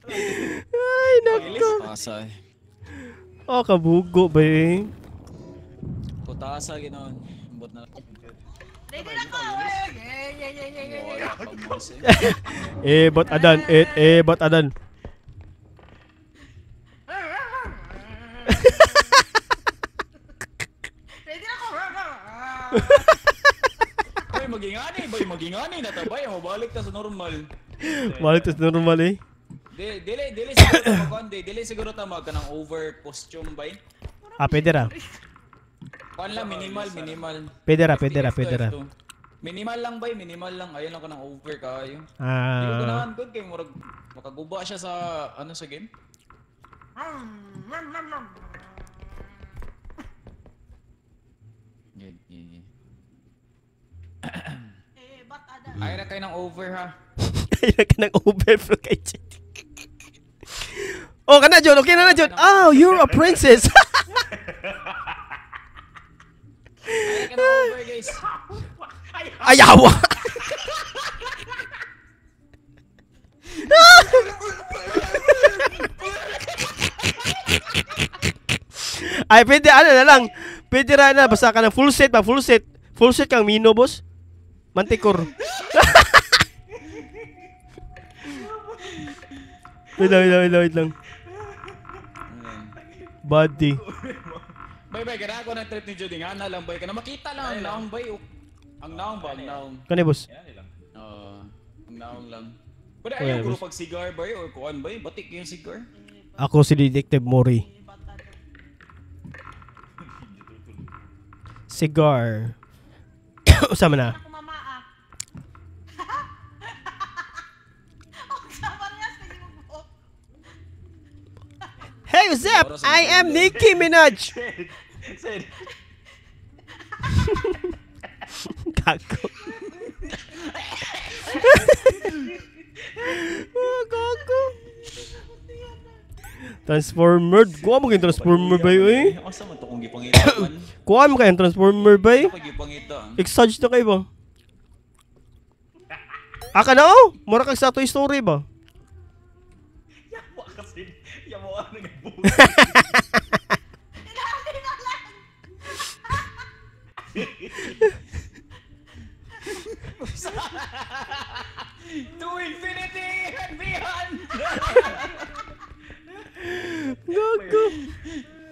Ay, nako. Pasay. Oh, kabugo ba eh. Kutasa ginoon. Ambot na. Ready na ko! Eh, ba't adan? Eh, ba't adan? Ready na ko! Uy, magingani ba? Magingani na tabay. Mabalik ta sa normal. Balik ta sa normal eh. Dili siguro ta magkuan, dili siguro ta mag kanang over costume ba? Ah, pwede ra. Kuan lang minimal. Pwede ra. Minimal lang bay, minimal lang. Ayun lang kanang over kayo. Hindi ko ganahan good kay murag makaguba siya sa ano sa game. Good. Eh, ba't adan? Ay ra kay ng over ha. Ay ra ka ng over bro kay Jed. Oh, kana John, okay na John. Oh, you're a princess. Ay ka ng over guys. Ayawa. Ay, pwede ano na lang. Pwede ra na basta ka ng full set pa, full set. Full set kang Mino, boss. Mantikor. Wait lang. Body. Bay, kada ako ng trip ni Judy nga na lang bay kana makita lang ang naong bay. Ang naong ba, ang naong. Kani boss? Ang naong lang. Pwede ayaw guro pag cigar bay or kuan bay, batik yung cigar. Ako si Detective Mori. Cigar. Usama na. Ako mama ah. Usama na sa imong buhok. Hey, what's up? I am Nicki Minaj. Sed. Gago. Oh, gago. Transformer. Kuha mo kayong Transformer ba yun eh? Asa man to kung gipangita man? Kuha mo kayong Transformer ba eh? Gipangita. Exage na kayo ba? Aka na oh! Mura kag sa Toy Story ba? Yawa kasi. Yawa na nagbuo. Inaali na lang. To infinity and beyond! Gago.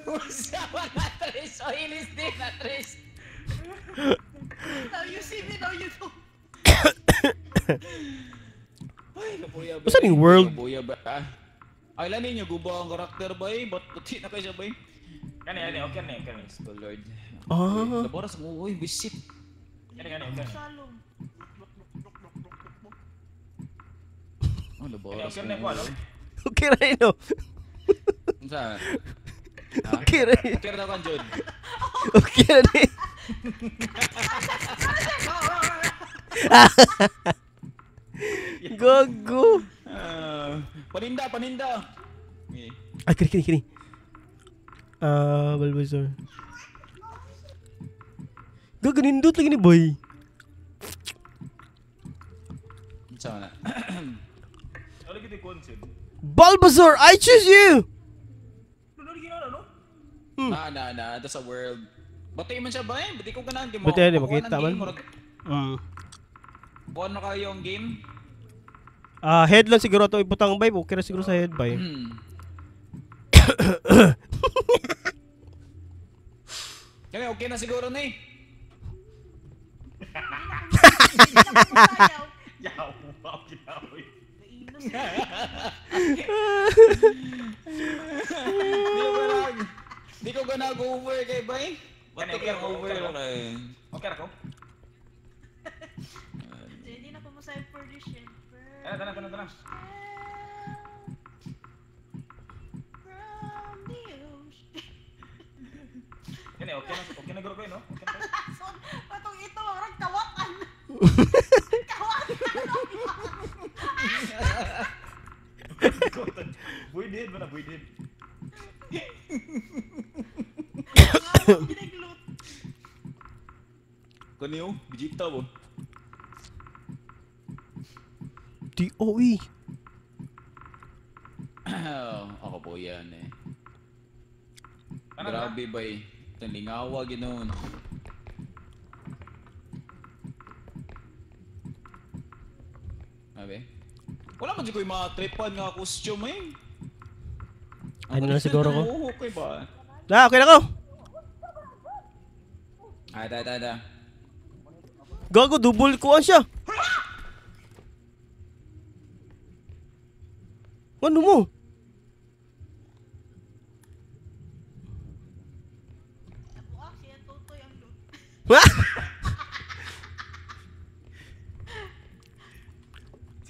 Usama na Tris! O ilis din na Tris! Now you see me, now you don't. Ay, kapuya ba? Basta ning world? Kapuya ba? Ay, lang ninyo, guba ang karakter ba eh? Ba't puti na kayo siya ba eh? Kani, okay na, kani. Go Lord. Ah. Laboras mo, uy, visit. Kani, okay. Shalom. Oh, laboras Okay na ko, ano? Okay ra ino. Unsa? Okay ra. Okay ra kan Jod. Okay ra ni. Gago. Paninda. Ay, kini. Ah, Bulbasaur. Gago, nindot lagi ni boy. Unsa na? Wala gid ko. Bulbasaur, I choose you. Na, ito sa world. Bati man siya ba eh? Bati ko ganahan. Bati ani, makita man. Buwan na kayo ang game? Ah, head lang siguro ito ibutang bay. Okay ra siguro sa head bay. Kaya okay na siguro na eh. Yaw, wow, ginawa. Di ko gana go over kay bay. Ba't ka over kay? Okay ra ko. Hindi na po mo sa perdition. Tara. From the ocean. Kani okay na guro ko no? Okay na. Patong ito, orang kawatan. Kawatan. Buidid ba na buidid? Kaniyo, bijita bo. DOE. Ako po yan eh. Grabe bay. Talingawa ginoon. Grabe. Wala man jud ko'y mga tripan nga costume eh. Ano na siguro ko? Okay ba? Ah, okay na ko. Ah, da da da. Gago, double kuan siya. Ano mo? Nabuak siya tutoy ang loot.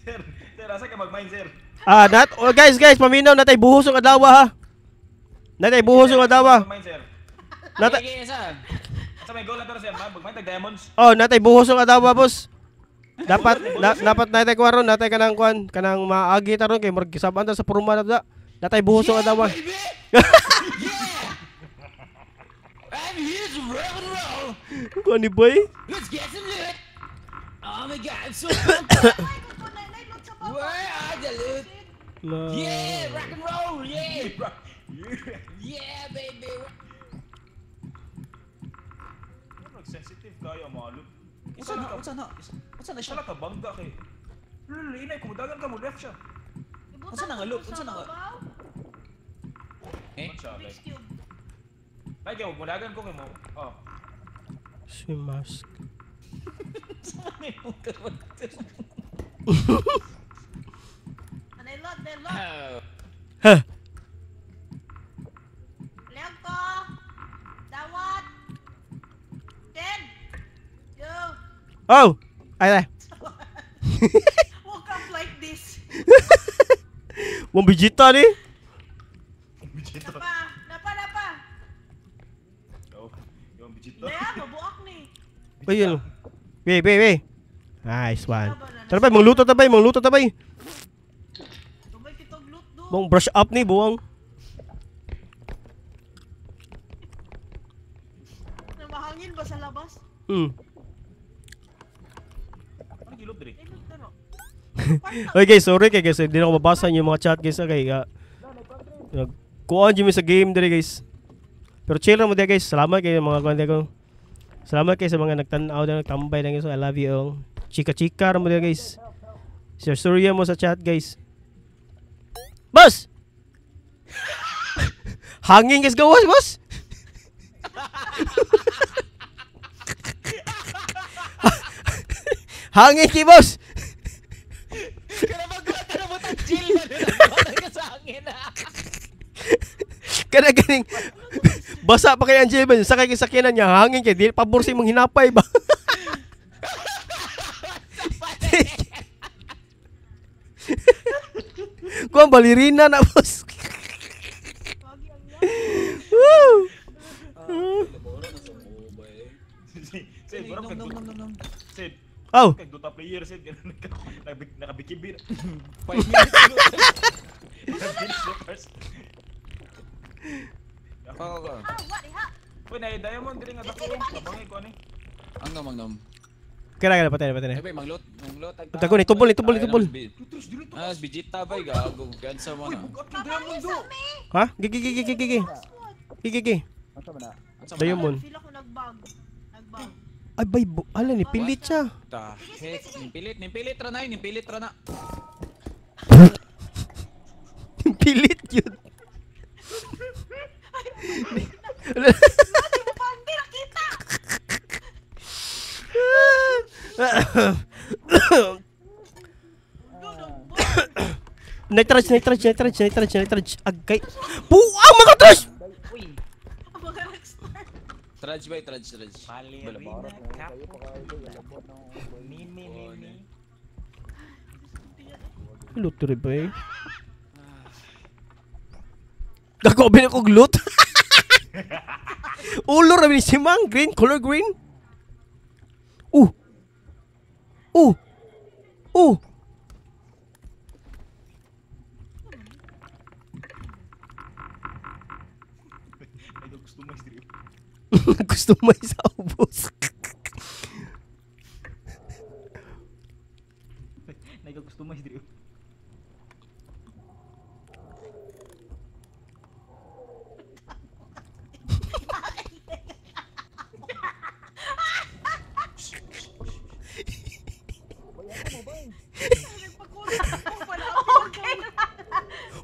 Sir, sir, asa ka mag-mine, sir? Ah, nat, oh, guys, guys, paminaw natay buhos ang adlaw ha. Natay buhos ang adlaw. Mag-mine, sir. Natay Sige, isa. Asa may goal na to, sir? Mag-mine tag diamonds. Oh, natay buhos ang adlaw, boss. Dapat dapat natay kuan ron, natay kanang kuan, kanang maagi ta ron kay murag gisab-an ta sa porma na ta. Natay buhos ang adlaw. Yeah! I'm here to rock and roll. Kuan ni boy? Let's get some loot. Oh my god, I'm so pumped up. Ay, kung na loot sa baba. Where are the loot? Yeah, rock and roll, yeah. Yeah, baby. Sensitive kayo mga loot. Unsa na? Unsa na? Unsa na siya? Siya ka bangga kay. Lul, inay kumudagan ka mo left siya. Unsa na nga loot? Unsa na nga? Eh? Siya, Rubik's like. Cube. Ay, kaya mudagan ko kay mo. Oh. Swim mask. And I lot, I lot. Huh. Leon ko. Dawat. 10. Go. Oh. Ay ay. Woke up like this. Mong bijita ni. Bijito. Napa, napa, napa. Yo, yung bijito. Daya, mabuak ni. Ayun. Wait, wait, wait. Nice one. Tara bay, mangluto ta bay, mangluto ta bay. Tumay kitog loot do. Mong brush up ni buwang. Namahangin ba sa labas? Hmm. Ano gilot diri? Ay, loot na no. Oy guys, sorry kay guys, hindi na ako mabasa yung mga chat guys kay nagkuan jud mi sa game diri guys. Pero chill ra mo diya guys. Salamat kay mga kuan ko. Salamat kay sa mga nagtan-aw na nagtambay na guys. I love you all. Chika-chika ra mo diya guys. Sir Surya mo sa chat guys. Boss! Hangin guys gawas, boss. Hangin kay boss. Kana ganing basa pa kay Angel ba sakay kay sakyanan niya hangin kay di pabor sa imong hinapay ba. Kuan balirina na boss. Woo! Sid, bro, kag Sid, Oh, kag Dota player Sid, nakabikibir. 5 minutes. First. Go, go. Ah, what the hell? Uy, na diamond diri nga dako. Kabangay ko ani. Ang nom, ang nom. kira kira patay na patay na. Ay, bay, manglot, manglot. Tago ni tubol ni tubol ni tubol. Ah, bijita bay gago. Gansa mo na. Bugat yung diamond do. Ha? Gigi gigi gigi gigi. Gigi gigi. Diamond. Feel ako nagbag. Nagbag. Ay bay, ala ni pilit siya. Ta heck, nimpilit, nimpilit ra na, nimpilit ra na. Pilit yun. Lagi mo pa, hindi nakita! Go, nagbag. Nitrage, nitrage, nitrage, nitrage, nitrage. Agkay. Buang mga trash! Ang mga rockstar. Trudge bay, trudge, trudge. Ballerina cappuccino. Mi mi mi mi. Loot rin ba eh? Gago, bin ako loot. Ulo ra ni si Mang. Green, color green. Ay, customize diri. Customize sa ubos. Nag-customize diri.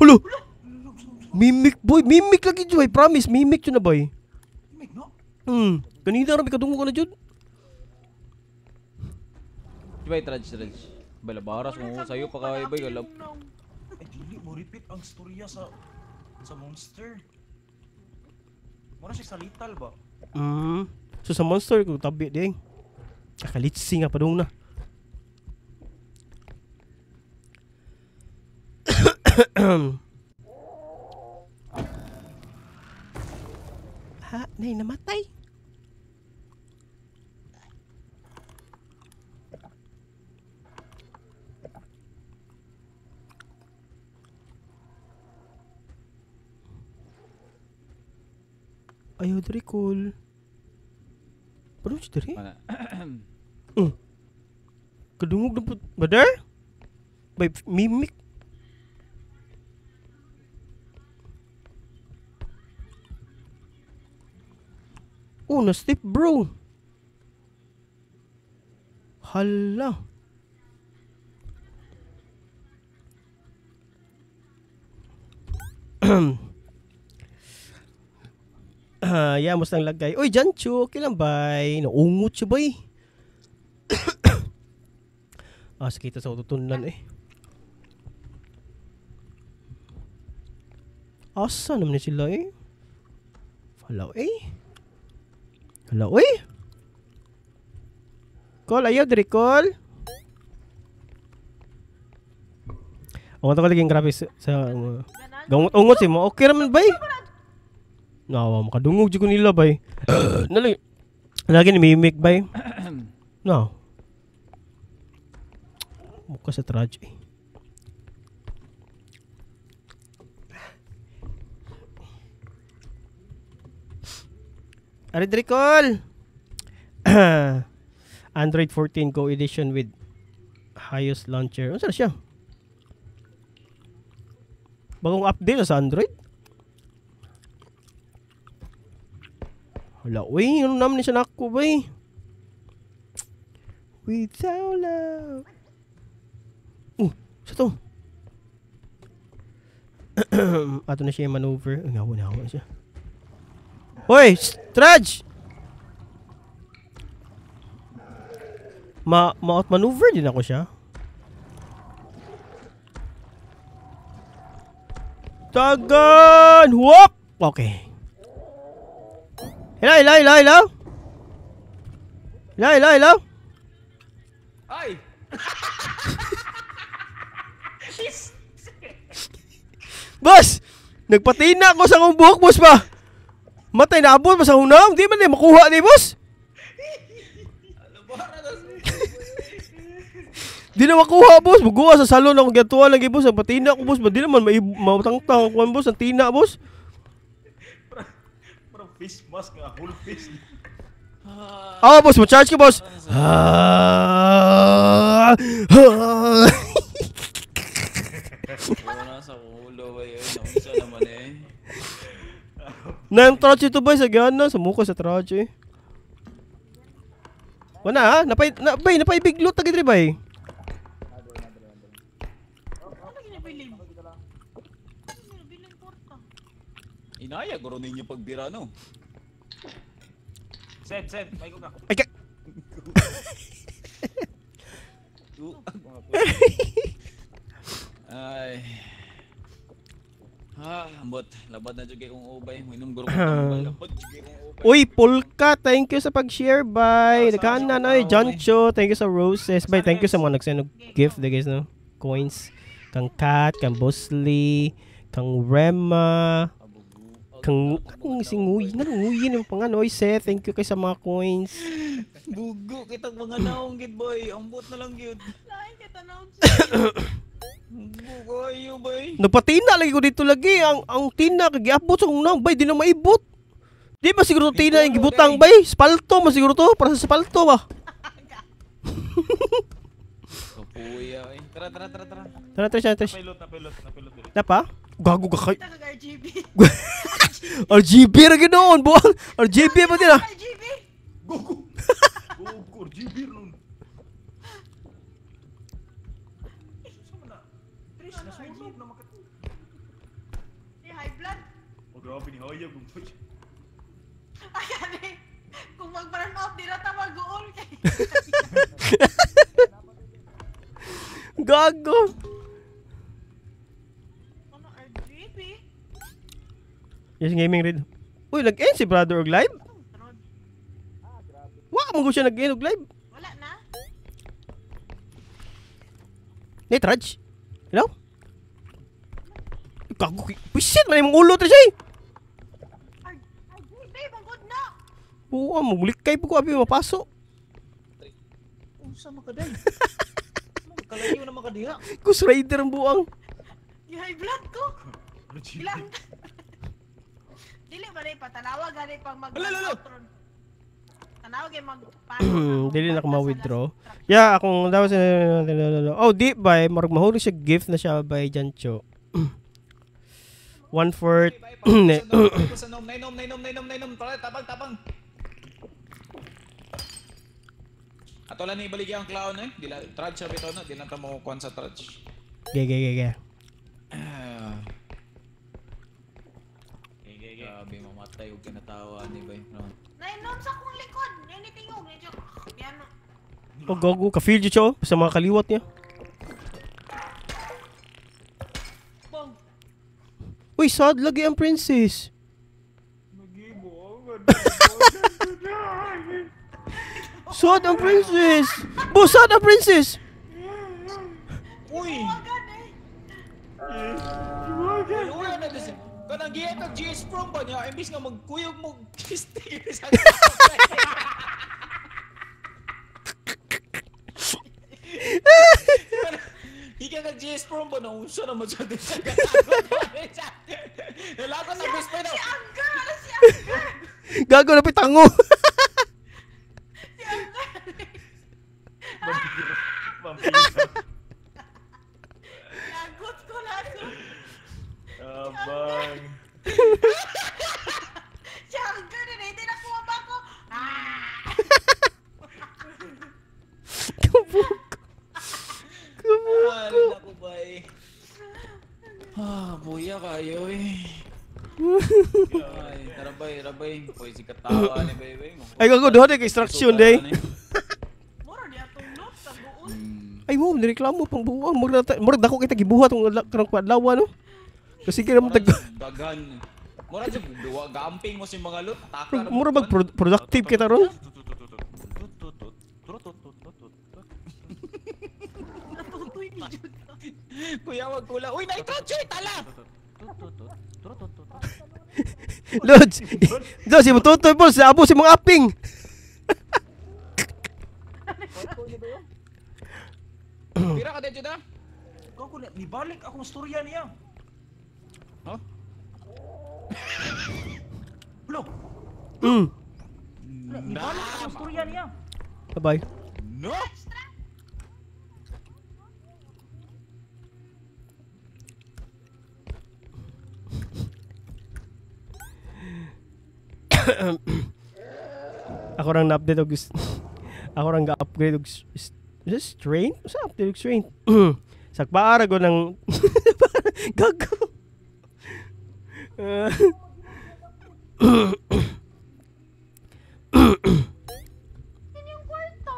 Ulo! Mimic boy, mimic lagi jud, I promise, mimic jud na boy. Mimic no? Kanina ra may kadungog ka na jud. Bay, traj. Balabaras mo sayo pa kay bay galab. Ay dili mo repeat ang storya sa monster. Mura siya sa lethal ba? So sa monster ko tabi di. Akalitsi nga padung na. Ha, nay namatay. Ayaw diri call. Pero siya diri? Kadungog na po. Brother? By mimic. Oh, na-step bro. Hala. Yeah, mas nang lagay. Uy, Jancho, okay lang bay. Naungot siya bay. Sakita sa ututunan eh. Asa naman ni sila eh? Hala eh. Hala eh. Call, ayaw, diri call. O, ito ko lagi yung graphics sa ungot si mo. Okay naman bay. Nawa, makadungog dyan ko nila bay. Lagi ni mimic bay. No. Mukha sa trash eh. Aridricol! Android 14 Go Edition with highest launcher. Ano siya? Bagong update na sa Android? Hala, uy, ano naman siya nako ba eh? Without love. Sa to? Ato na siya yung maneuver. Ay, nawa na siya. Hoy, Traj! Ma-outmaneuver din ako siya. Tagan! Whoop! Okay. Hello, hello, hello, hello! Hello, hello, hello! Ay! Boss! Nagpatina ako sa akong buhok, boss ba? Matay, naabot ba sa hunang? Di man eh, makuha ni boss! Di na makuha, boss! Buguha sa salon akong gatuan lagi, boss. Nagpatina ako, boss. Ba di naman mautangtang ako, boss. Ang tina, boss. Parang face mask nga, whole face. Ah, boss, ma-charge ka, boss! Wala sa ulo ba yun? Naunsa naman eh. Nang trash ito ba? Sa gana, sa mukha sa trash eh. Wala ha? Napay big loot agad rin ba eh? Ano ginabilin? Ano kwarta? Inaya, guro ninyo pagbira no? Send, may ko ka. Ay ka! Ay. Ah, ambot. Labad na jud kay kong ubay. Minom guro ko. Labad jud kay kong ubay. Uy, Polka, thank you sa pag-share, bye. Nagkaan na, no? Jancho, thank you sa roses. Bye, thank you sa mga nagsend og gift, guys, no? Coins. Kang Kat, kang Bosley, kang Rema, kang singuy, nanguyin yung pangan. Oy, Seth, thank you kay sa mga coins. Bugo kitang mga naong gid boy. Ambot na lang gyud. Lain kita naong. Bugo ayo boy. Nagpatina lagi ko dito lagi. Ang tina kagiabot sa kong naong, bay, di na maibot. Di ba siguro tina yung gibutang, bay? Spalto mo siguro to. Para sa spalto ba? Kapuya eh. Tara. Tara, Trish. Napilot. Napa? Gago ka kayo. RGB. RGB ra gyud noon, buang. RGB ba din ah? RGB. Gogo. Gogo, RGB nun. Trish, nasunog na makati. high blood. Oh, grabe ni Hayag. Ay, ani. Kung mag-burn out, di na ta mag-uol kay. Gago. Ano, RGB? Yes, gaming rin. Uy, nag-end si brother og live? Wa mo siya nag-end og live. Wala na. Nay, Traj. Hello? Gago, pisit man imong ulo, Traj eh. RGB, magod na. Oo, mamulikay po ko abi mapaso. Unsa man ka day? Kalayo naman ka diha. Ghost Rider ang buang. Yung high blood ko. Ilang. Dili ba na ipatanawa gani pang mag. Tanawa kay mag. Dili na ko ma-withdraw. Yeah, akong daw sa oh, di ba murag mahulog siya gift na siya by Jancho. 1/4. Nainom, tabang. Ato lang ni ibaligya ang clown eh. Dila trudge sabi to na, di lang ta mo kuan sa trudge. Ge. Ge. Grabe mamatay og kinatawa ni bay. No. Nainom sa akong likod. Ninitingog medyo. Yan. Oh, gago ka feel jud sa mga kaliwat niya. Bong. Uy, sad lagi ang princess. Sad ang princess. Bo, sad ang princess. Uy. Uy, ano this? Kanang giyet og GS Prom ba niya? Imbis nga magkuyog mo kistig sa. Ika kag GS Prom ba na unsa naman siya din sa Nalagot sa best friend. Si Angger, ano si Angger? Gago na pitango. Si Angger. Vampiro. Lagot ko lagot. Abang. Si Angger na hindi na kuha ba ko? Ah! Kabuk. Ah, ako bay. Ah, buya kayo eh. Ay, tarabay, rabay. Poy si katawa ni bay bay. Ay gago duha kay instruction day. Mura di atong loot sa buon. Ay mo nireklamo pang buang murag dako kita gibuhat tong karong adlaw no. Kasi kira mo tag daghan. Mura jud duwa gamping mo si mga loot. Taka. Mura bag productive kita ron. Natutoy ni Jude. Kuya wag kula. Uy, nitro tala. Lods. Lods, si tutoy po sa abo si mga aping. Pira ka dito da? Gago na nibalik akong storya niya. Huh? Blo. Nibalik akong storya niya. Bye-bye. No. Ako rang na-update og ako rang ga-upgrade og strength? Sa update og strength? Sakpaara ko ng gago. Inyong kwarto.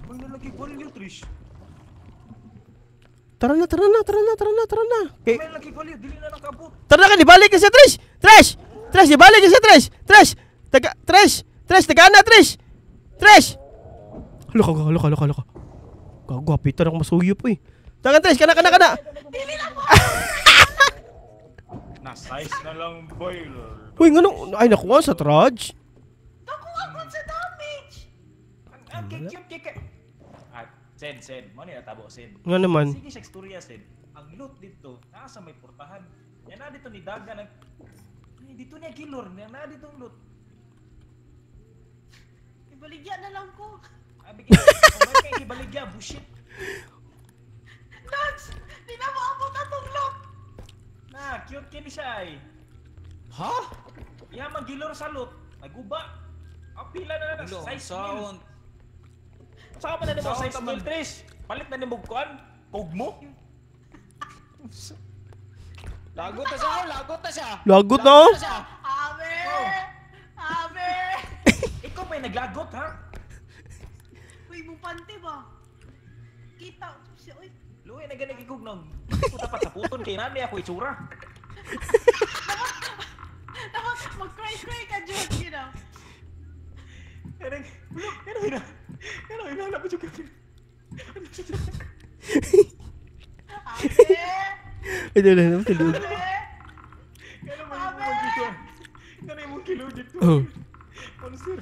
May nalagi value Trish. Tara na. Okay. May nalagi value dili na nakabot. Tara na ka, dibalik ka sa Trish! Trish! Trish, dibalik ka sa Trish! Trish! Taga, Trish! Trish, taga na, Trish! Trish! Hala ka. Gago, hapitan ako masuyop eh. Taga, Trish, kana. Dili na mo. Na size na lang boy. Uy, ngano? Ay, nakuha sa Traj. Nakuha ko sa damage. Ang cute. Ah, send. Mo ni natabo send. Nga naman. Sige siya istorya send. Ang loot dito nasa may portahan. Yan na dito ni Daga nag ay, dito niya kilor, yan na dito ang loot. Ibaligya na lang ko. Abi kay oh, may kay ibaligya bullshit. Lods, di na mo abot atong loot. Na, cute kini siya ay. Ha? Iya magilor sa loot, naguba. Ang pila na na Hello, size mil. sound. Saka pa na mo Sound size taman. mil Trish. Palit na ni Mugkuan. Kog mo. Lagot na siya, oh, lagot na siya. Lagot na, oh. na siya. Ame! Ame! Ikaw pa yung naglagot, ha? Uy, mong panty ba? Kita siya, uy. Luwi na ganag ikog nung. Puta pa sa puton kay nani ako itsura. Tapos mag-cry-cry ka, Jud, you know. Kanang, kanang ina. Kanang ina na pa. Ame! Ay, dali na, tulog. Ame! Kanang may mong dito. Kanang mong kilo dito. Oh. Ano sir?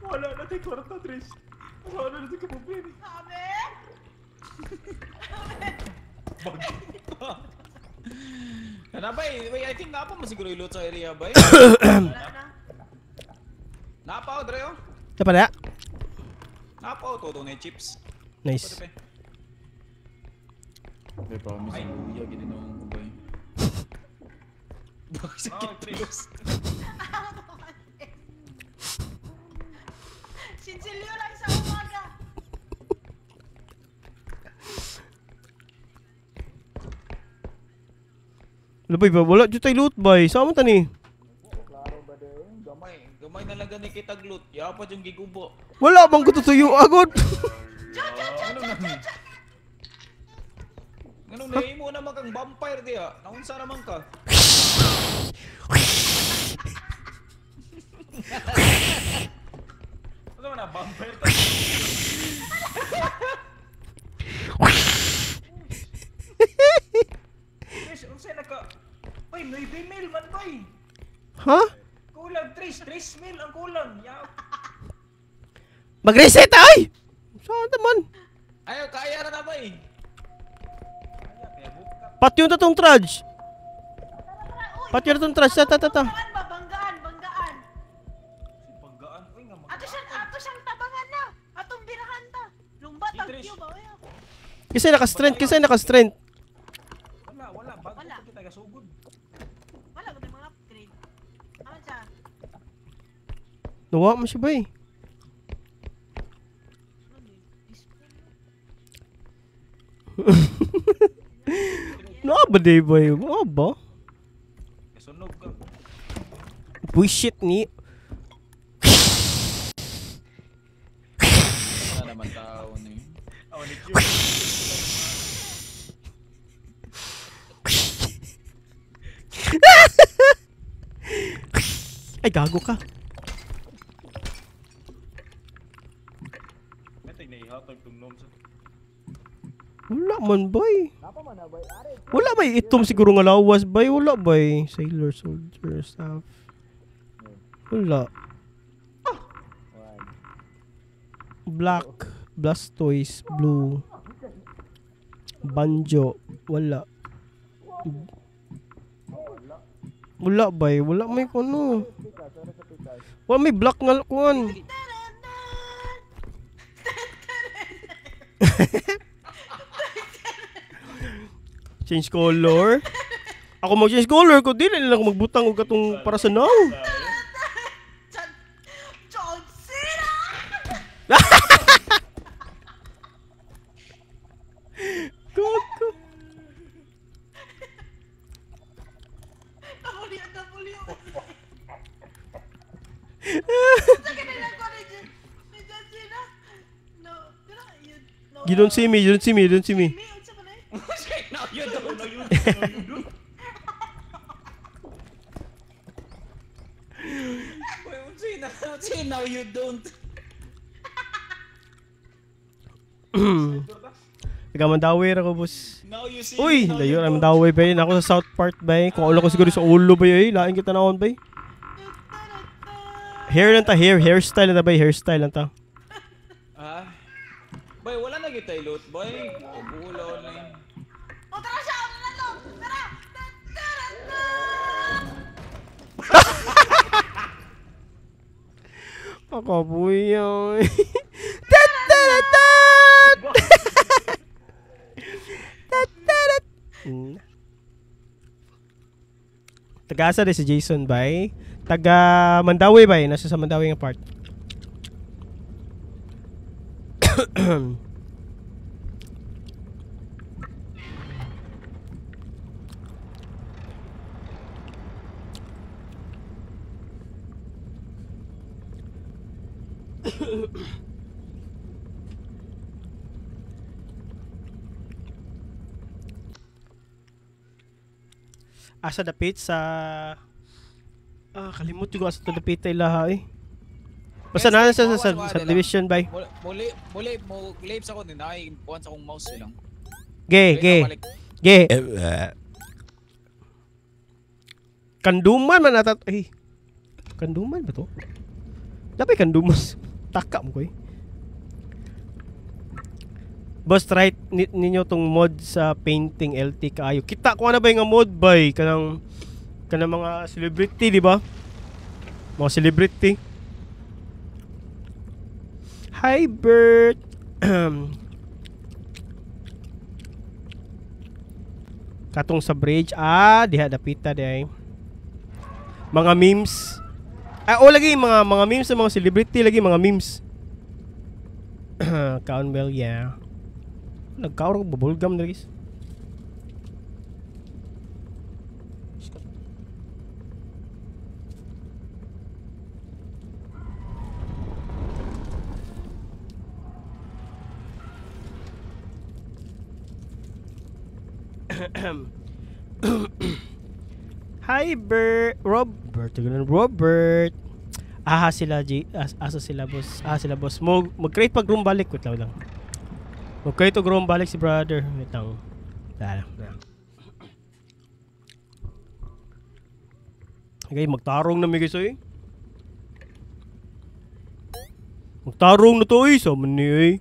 Wala na tayo kwarta, Trish. Wala na tayo kapupin. Ame! Kana bay, wait, I think napa mo siguro ilot sa area bay. Wala na. Napa o dre oh. Dapat na? Napa o todo na chips. Nice. Pwede pa. May promise ang luya gininoong ko bay. Bakit sakit tulos? Sinsilyo lang sa umaga. Wala bay, wala dyan tayo loot bay. Saan mo tani? Klaro ba de? Gamay, gamay na lang gani kita loot. Ya pa yung gigubo. Wala bang kututuyo agad. Jud, Jud, Jud, Jud, Jud, Jud! Nganong nahimo naman kang vampire diha? Naunsa naman ka? Ano man na vampire ta? Trish, unsay naka... Uy, 9 mil man boy. Ha? Kulang, Trish, 3 mil ang kulang. Ya. Mag-reset ay! Saan naman? Ayo kaya ra na bay. Kaya kaya buka. Patyon ta tong trudge. Uy, Patyon na tong trudge. Ta, ta, ta, ta. Banggaan ba? Banggaan, banggaan. Si banggaan, uy nga Ato siyang tabangan na. Atong birahan ta. Lumba Si tag Trish. ba? Uy, ako. Kasi naka-strength, kasi naka-strength. Wala, wala bago Wala. pa kita gasugod. Wala ko mga upgrade. Aman siya. Nawa mo siya bay. Ano ni? Disco. Naa ba day bay? Naa ba? Kasunog ka. Bullshit ni. Wala naman tao ni. Oh, ni Q. Ay, gago ka. May naihatag tong nom sa. Wala man bay. Wala bay itom siguro nga lawas bay. Wala bay. Sailor, soldier, staff. Wala. Black. Blastoise. Blue. Banjo. Wala. Wala bay. Wala may kuno. Wala may black nga kuan. Change color. Ako mag-change color ko dili na lang ako magbutang og katong para sa now. John, John Cena! Gago. W, W. Sa kanila ko ni John Cena. No, pero you, no. You don't see me, you don't see me, you don't see me. Me, unsa man eh? Now you don't. No, you, no, you do. Wait, unsay na, unsay now you don't. Taga Mandawi ra ko boss. Now you see. Uy, now layo you ra don't. Mandawi bay. Nako sa South Part bay. Kung ulo ko siguro sa ulo bay ay, lain kita naon bay. Hair lang ta, hair, hairstyle lang ta bay, hairstyle lang ta. Ah. Bay, wala na kita loot, bay. Kabulo na yun. O tara siya, ano na to? Tara! Tara! Tara! Ako buya. Tat tat tat. Tat tat. Taga-asa din si Jason bay. Taga Mandawi bay, nasa sa Mandawi nga part. Asa dapit sa kalimot ko asa to dapit ilaha eh. Basta na sa subdivision bay. Muli muli mo live sa ko ni naay buwan sa akong mouse lang. Ge ge. Ge. Kanduman man ata eh. Kanduman ba to? Dapat kanduman. Taka mo ko eh. Boss, try ninyo tong mod sa painting LT kaayo. Kita ko na ba yung mod bay kanang kanang mga celebrity, di ba? Mga celebrity. Hi Bert. Katong sa bridge, diha dapita di ay. Mga memes. Ah, oh lagi mga memes sa mga celebrity lagi mga memes. Kaon well, yeah. Nagkaon ko bubblegum na guys. Hi Bert, Robert, Robert. Aha sila G, asa sila boss, aha sila boss. Mo mag-create pag room balik, wait lang. Mag-create og room balik si brother. Wait lang. Tara. Okay, magtarong na mi guys oy. Magtarong na to oy, sa man ni oy.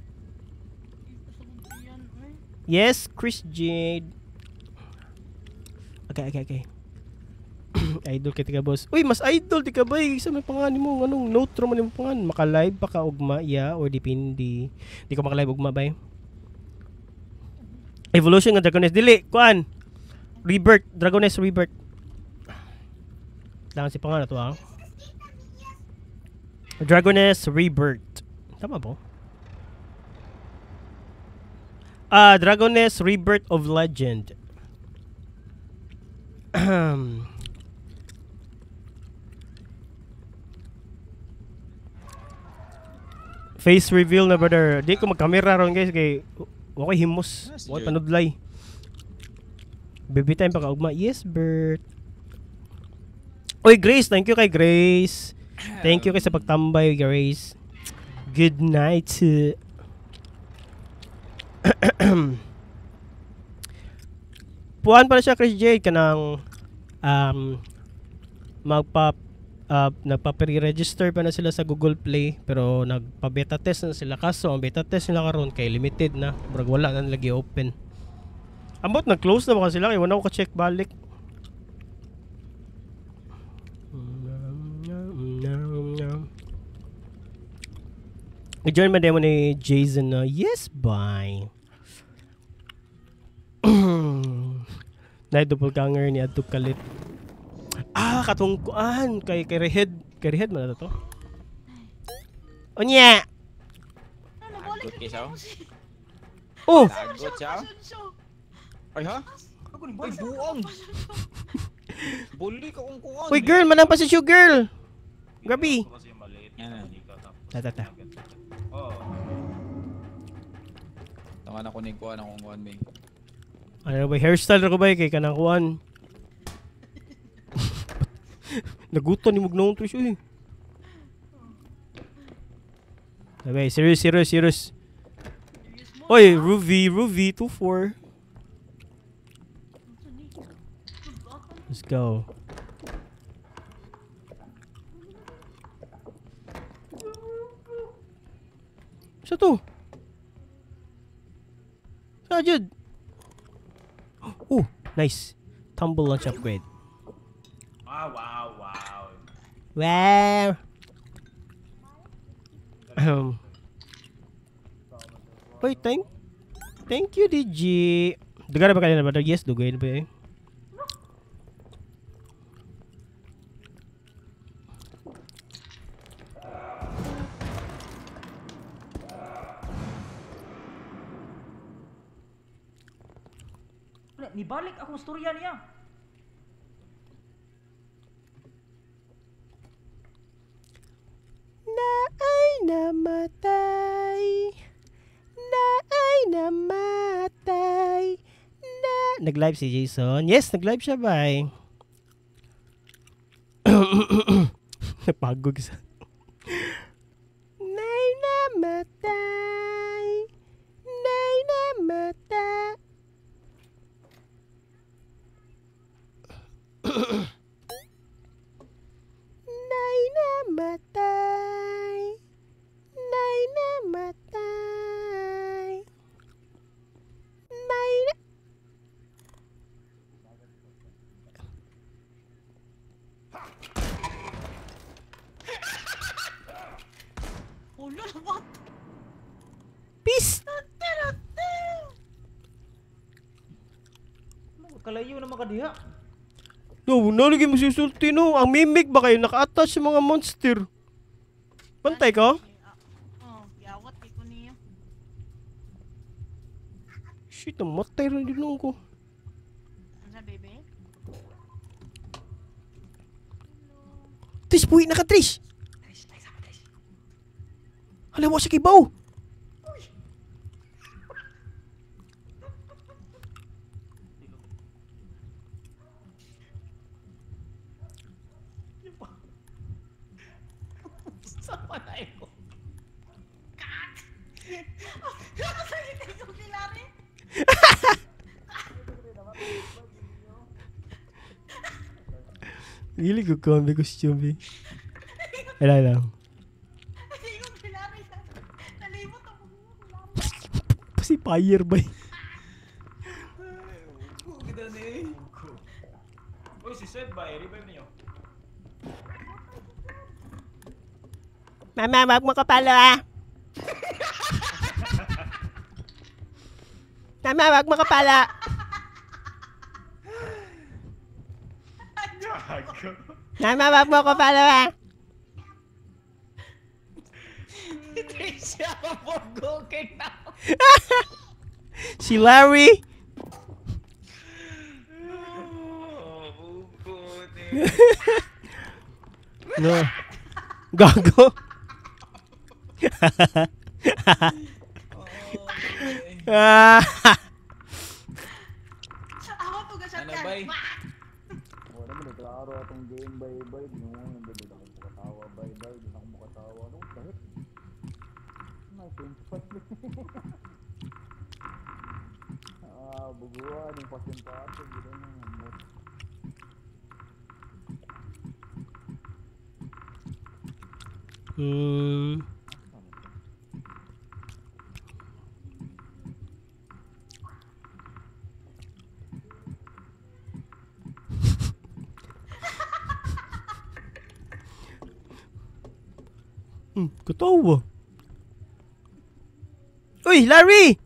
Yes, Chris Jade. Okay. Idol kay tika boss. Uy, mas idol tika ba? Isa may pangan nimo anong note ra man nimo pangan. Maka-live pa ka ugma ya or depende. Di ko maka-live ugma bay. Evolution ng Dragoness dili kuan. Rebirth, Dragoness Rebirth. Lang si pangan to ah. Dragoness Rebirth. Tama ba? Dragoness Rebirth of Legend. Face reveal na brother. Di ko magkamera ron guys kay wa koy himos, wa koy panudlay. Baby time pa ka ugma. Yes, Bert. Oy Grace, thank you kay Grace. Thank you kay sa pagtambay, Grace. Good night. Puan pa na siya Chris J kanang nagpa-pre-register pa na sila sa Google Play pero nagpa-beta test na sila kaso ang beta test nila karon kay limited na murag wala na lagi open. Ambot nag-close na ba sila kay wala ko ka-check balik. I-join man demo ni Jason na yes bye. Nay doppelganger ni adto kalit. Ah, katong kuan kay Rehead, kay Rehead man to. Unya. Oh. Ay ha? Ay buong. Buli ka kung kuan. Uy girl, manang pa si shoe girl. Grabe. Ta ta ta. Oo. Tama na ko ni kuan akong kuan may. Ano ba hairstyle ko ba kay kanang kuan? Naguto ni mugnaon to siya eh. Okay, serious. Oy, Ruby 24. Let's go. Sa to? Sa jud? Oh, nice. Tumble launch upgrade. Wow. Wow. Wait, thank you, DG. Dugay na ba kanina ba? Yes, dugay na ba eh. Nibalik akong storya niya. Na ay namatay. Na ay namatay. Na. Nag-live si Jason. Yes, nag-live siya, bye. Napagod sa. Nay namatay. Nay namatay. Nay namatay. Nay namatay. Nay na. Ulo, what? Peace. Kalayo na makadiha. No, nalagay mo si sulti no. Ang mimic ba kayo naka-attach sa mga monster? Bantay ka? Oh, yawat kay ko niya. Shit, namatay rin din ko. Ano sa bebe? Trish, buhi na ka, Trish! Hala, wa siya kibaw! Sama na ko. Ikaw ni Larry? Dili ko kami costume. Ala lang. Ikaw ni Larry. Nalimot ako. Pasi fire ba? Kita ni. Uy, si Seth ba? I-revive niyo. Mama, wag mo ko palo ah. Mama, wag mo ko palo. Gago. Mama, wag mo ko palo ah. Trish, ako kay na. Si Larry. Oh, No. Gago. Ah. Ako to ga Ano, bay? Wala mo, nagklaro atong game, bye bye. Di mo, nandun ako makatawa, bye bye. Di na ako makatawa. Ano, bakit? May pain. Ah, buguan, yung pasin-pasin. Gano'n na. Hmm. Katawa. Uy, Larry!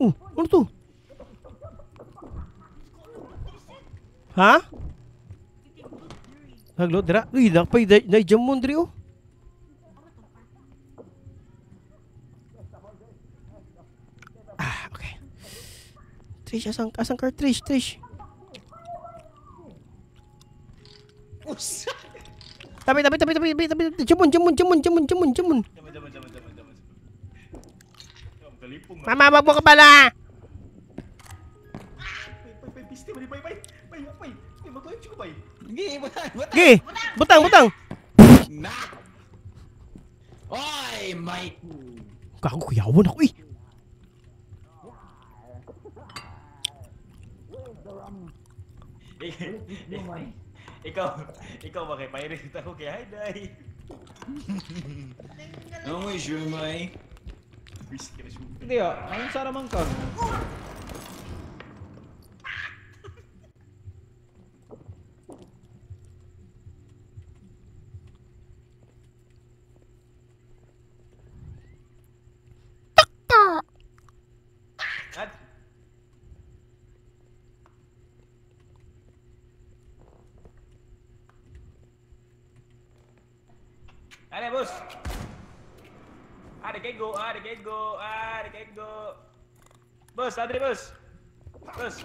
Oh, ano to? Ha? Haglo, dira. Uy, nakapay, naijamon diri oh. Ah, okay. Trish, asang car? Trish, Trish. Usa. Tabi, tabi, tabi, tabi, tabi, tabi. Jamon, jamon, jamon, jamon, jamon, jamon. Jaman, jaman, jaman, jaman, jaman. Kalipong. Mama, wag mo ka pala. Bay, bay, bay, piste, bay, bay, bay, bay, bay, bay, matuloy ko, bay. Gi, butang, butang. Gi, butang, butang. Na. Oy, Mike. Gago, kuyawan ako eh. Ikaw ba kay pirate ako kay Hayday? Ano mo sure, Mike? Whiskey na siya. Hindi ah, anong sara man ka? At Are, boss. Are kay go, are kay go, are kay go. Boss, adre boss. Boss.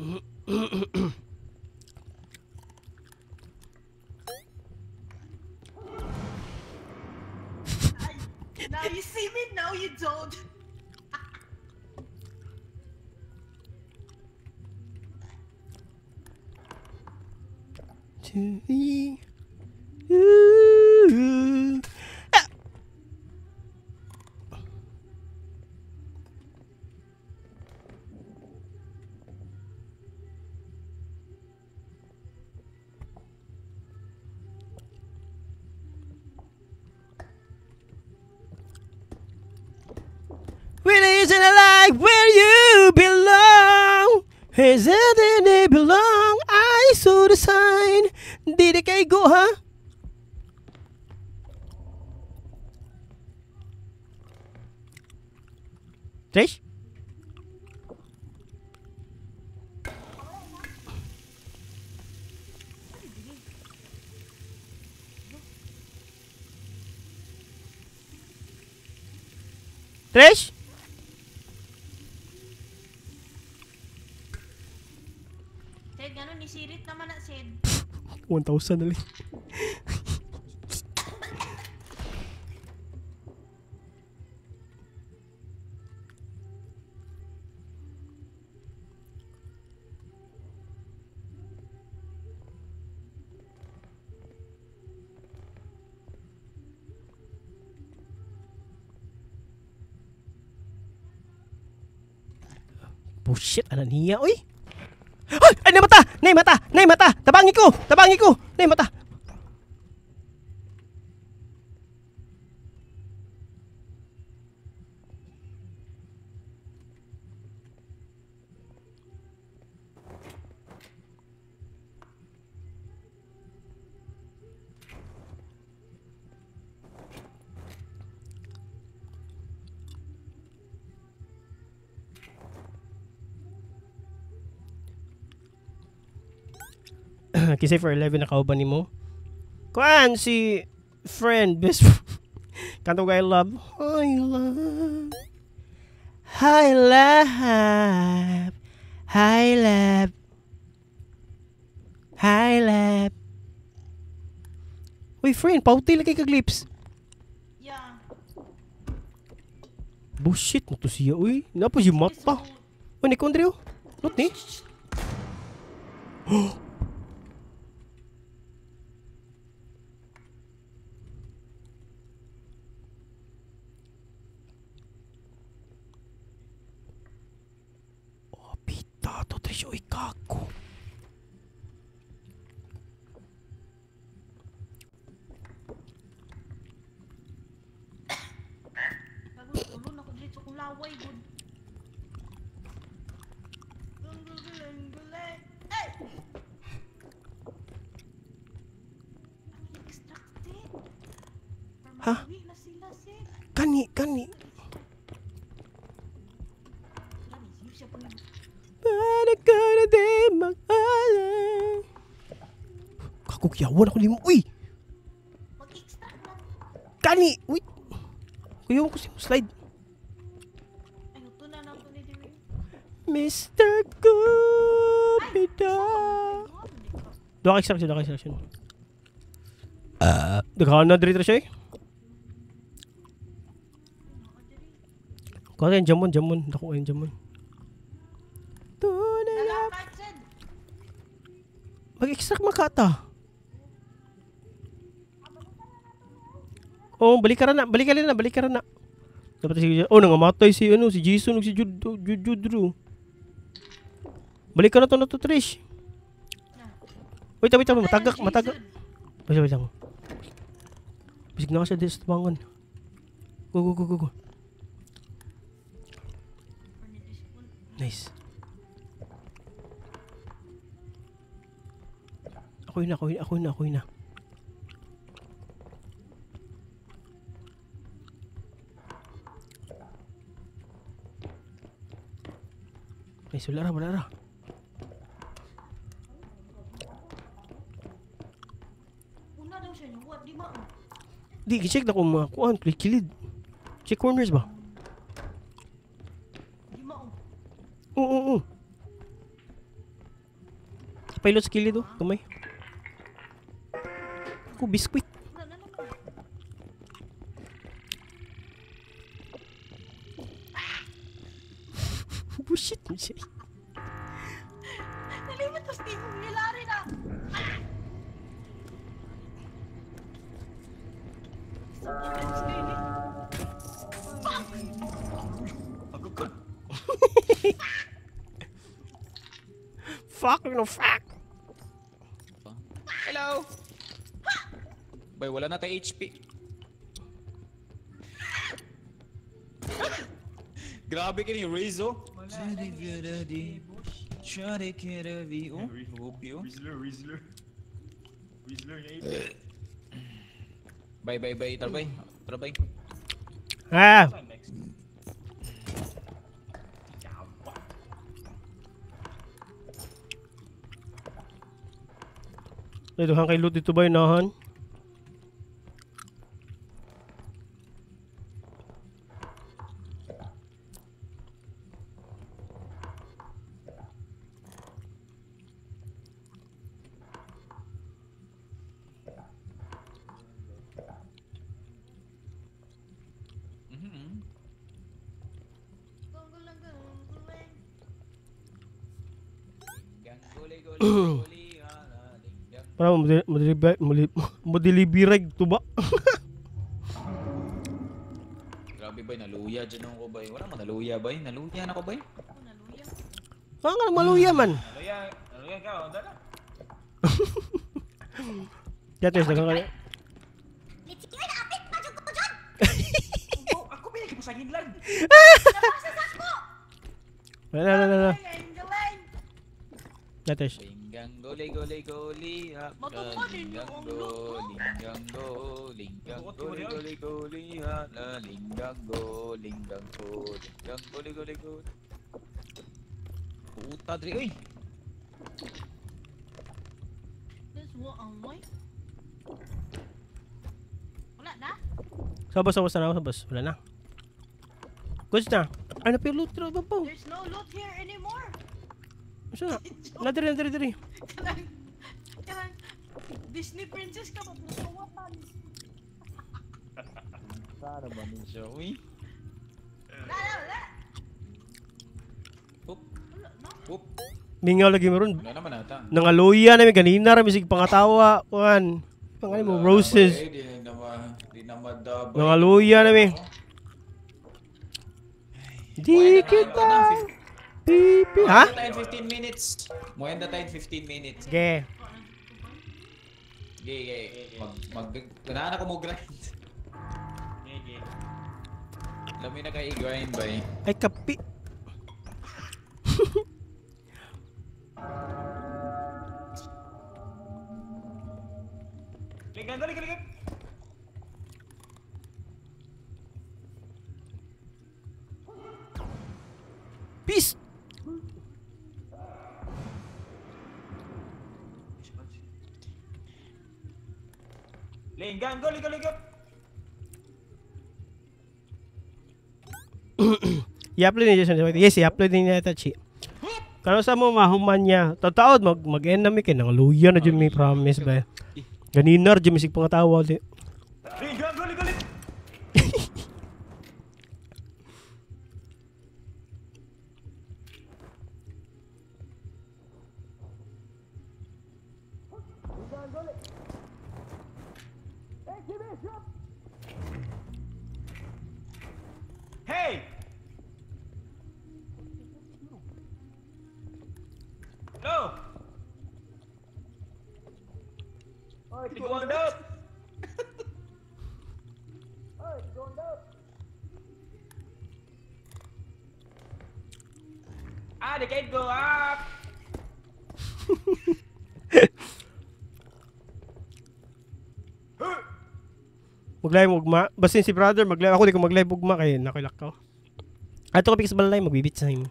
Now you see me, now you don't. To me. Ooh. Ah. Really isn't alive where you belong. Is it in it belong? I saw the sign. Did it kay go, ha? Trish? Trish? Sid, gano'n, nisirit naman na, Sid. 1,000 na lang. Bullshit, ano niya, uy? Ay! Ay, mata! Nay mata! Nay mata! Tabangi ko! Tabangi ko! Nay mata! Kasi for 11 nakauban nimo. Kuan si friend best kanto I love. I love. I love. I love. I love. Uy friend, pauti lagi kag lips. Yeah. Bullshit mo to siya uy. Napa si mata. Uy ni Kondrio. Not ni. Tato Trish, uy kako. Ulo na ko dito kung laway gud. Ay! Extracted. Ha? Kani, kani. Kakukyawan ako nimo, uy! Mag-extract na. Kani! Wait! Kuyawan ko si slide. Ay, ito na lang ito ni Dewey. Mr. Cupido. Doon ka extraction, doon ka extraction. Daghan na dito siya eh. Kuha tayong jamon, jamon. Nakuha yung jamon. Mag-extract makata. Oh, balik ka na, balik ka na, balik ka na. Dapat si oh nangamatay si ano, si Jason ug si Judro. Balik ka na to na to, Trish. Wait, wait, matagak, matagak. Wait, wait lang. Bisig na ka siya dito sa tubangan. Go, go, go, go, go. Nice. Ako yun, ako yun, ako yun, ako yun na. Nice, wala ra, wala ra. Una daw siya niyo, what, di ba? Di, i-check na kung mga kuan, kilid. Check corners ba? Di ba? Oo, oo, oo. Napilot sa kilid oh, gamay. Ko biskwit. Bullshit mo siya. Nalimot ko Steve nilari na. Fuck no fuck. Hello. Bay, wala na tayo HP. Grabe ka ni Rizzo. Rizzler, Rizzler. Niya. Bye, bye, bye. Tara, bye. Tara, bye. Ah. Ito hang kay loot dito ba inahan? Para mo-delivery tuba. Grabe bay, naluya dyan ako bay. Wala man naluya bay, naluya na ko bay. Naluya. Ah, nga maluya man. Naluya, naluya ka, onda na. Yates daghang kayo. Ako ba yung kipasagin lang? Wala na na na. Yates. Linggang goli goli goli ha. Linggang go, linggang go, linggang goli goli goli ha. Linggang go, linggang go, linggang goli goli goli. Puta dre oy. This what on my. Wala na? Sabas sabas na sabas. Wala na. Goods na. Ano pa loot ba po? There's no loot here anymore. Saan? Na diri diri diri. Kanang Disney princess ka magpupuwatan. Sana ba ni siya? Uy. Wala wala. Hup. Hup. Mingaw lagi meron. Wala naman ata. Nangaluya na mi ganina ra mi sig pangatawa kuan. Pangali mo roses. Di na madabay. Nangaluya na mi. Di kita. Pipi, ha? 15 minutes. Moenda tayo 15 minutes. Ge. Ge, ge. Mag ganahan ako mo grind. Ge, ge. Lami na kay i-grind bay. Ay kapi. Ligan, ligan, ligan. Peace. Linggang, go, ligo, ligo. I-upload niya Jason. Yes, i-upload niya ito, Chi. Kano sa mo mahuman niya. Tataod, mag-end na mi kay nangaluya na dyan mi, promise ba. Ganina dyan mi sig pangatawa. Linggang, go, ligo, ligo. Hey! No! It's going up! It's going up! Ah, the gate go up! Mag-live ugma. Basin si brother, mag-live. Ako di ko mag-live ugma kay nakilak ko. Ato ka sa balay, magbibit sa imo.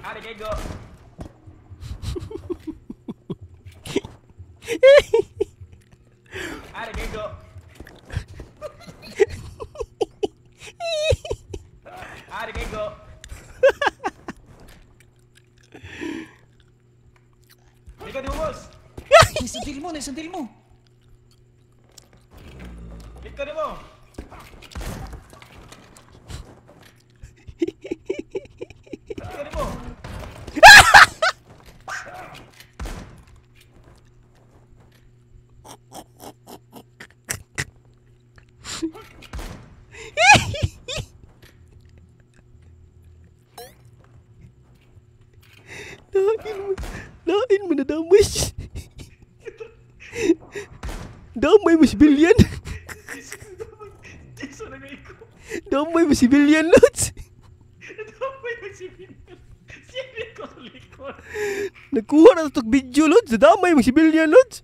Ah, the gate go. Ari kay go. Ari kay go. Ikaw di mo, boss. Naisundil mo, naisundil mo. Ikaw di mo. Ikaw di mo. Lain mo na damay. Damay mo sibilyan. Damay mo sibilyan, Lods. Damay mo sibilyan. Sino ko likod? Nagkuha na itong video, Lods. Damay mo sibilyan, Lods.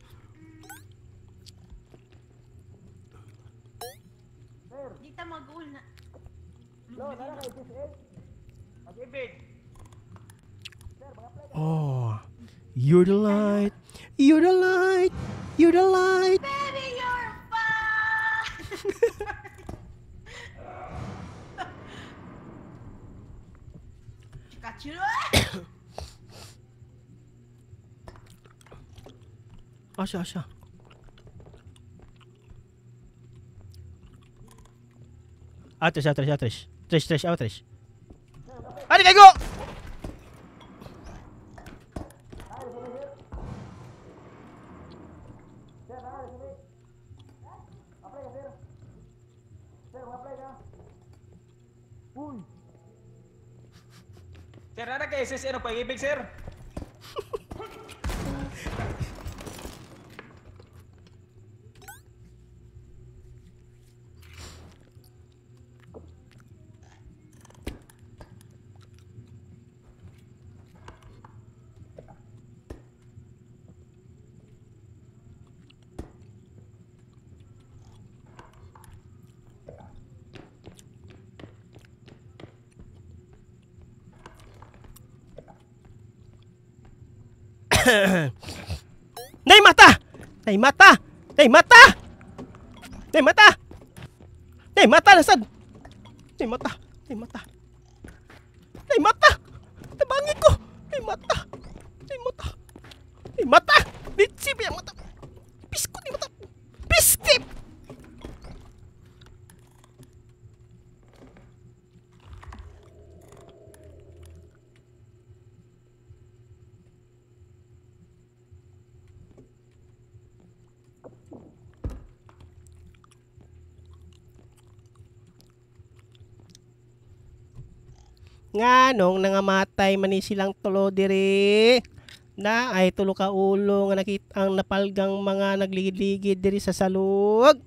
Di ta mag-uul na. Oh, you're the light. You're the light. You're the light. Baby, you're fine. Chikachiro. Asya, asya. Atres, atres, atres. Tres, tres, atres. Ari kay go! Sir, ano kay SSN ang pag-ibig, sir? Nay mata! Nay mata! Nay mata! Nay mata! Nay mata nasad! Nay mata! Nay mata! Nay mata! Tabangi ko! Nay mata! Nay mata! Nay mata! Litsi pa yung mata! Biskot ni mata! Biskip! Nganong nangamatay man ni silang tulo diri na ay tulo ka ulo nga nakita ang napalgang mga nagligid-ligid diri sa salug.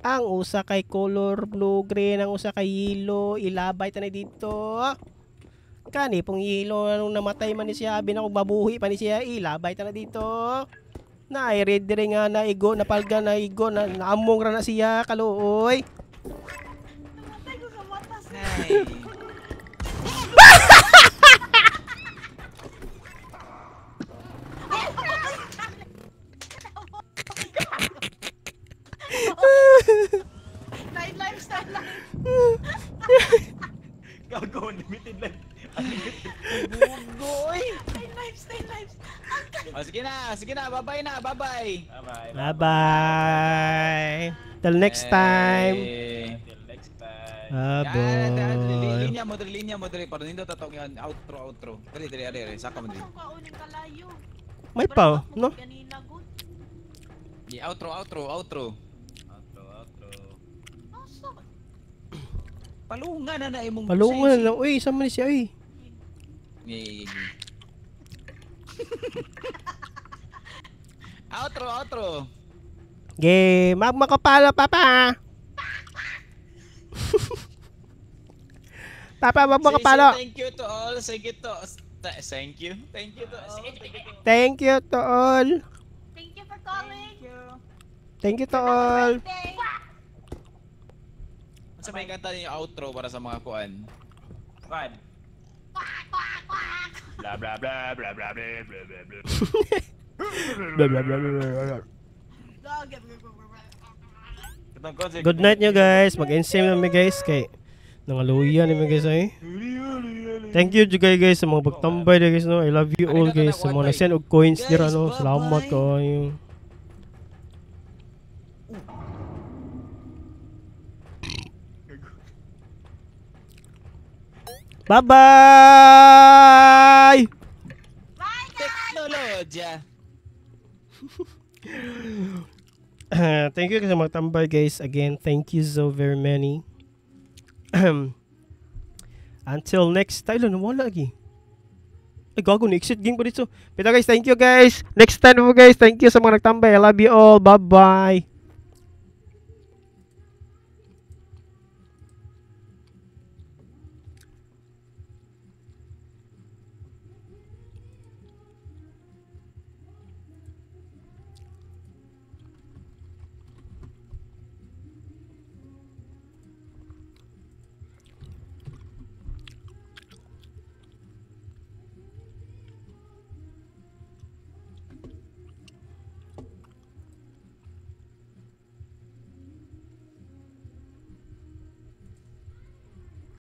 Ang usa kay color blue green, ang usa kay yellow, ilabay tanay dito. Kani pong yellow nung namatay man ni siya, abi na kog babuhi pa ni siya, ilabay tanay dito. Na ay red diri nga naigo, napalga na igo na naamong ra na siya kaluoy. Namatay ko sa mata, sir. Nay. Nine lives, nine lives. Gago, unlimited life. Bugoy! Nine lives, nine lives. Oh, sige na, bye-bye na, bye-bye. Bye-bye. Bye-bye. Till next time. Till next time. Bye-bye. Linya mo, dali, linya mo, dali. Para nindot atong yan, outro, outro. Dali, dali, dali, dali. Saka mo, dali. Tapos ang kauning kalayo. May pa, no? Ganina, good. Yeah, outro, outro, outro. Outro, outro. Asa? Palunga na na imong Palungan na lang. Uy, sama ni siya, uy. Outro, outro. Game, magmakapala, papa. Papa, magmakapala. Say, thank you to all. Thank you to thank you. Thank you to all. Thank you to all. Thank you for calling. Thank you to all. Sa may kanta niyo outro para sa mga kuan. Kuan. Blah blah blah blah blah blah blah blah. Katong concert. Good night nyo guys. Mag-NCM na mi guys kay nangaluya ni mi guys ay. Thank you jud kayo guys sa mga pagtambay diri guys no. I love you all guys sa mga nag-send og coins dira no. Salamat kaayo. Bye-bye. Teknolohiya. Thank you sa mga tambay guys. Again, thank you so very many. Until next time, nawala lagi. Ay, gago, ni-exit game pa dito. Pero guys, thank you guys. Next time po guys. Thank you sa mga nagtambay. I love you all. Bye-bye.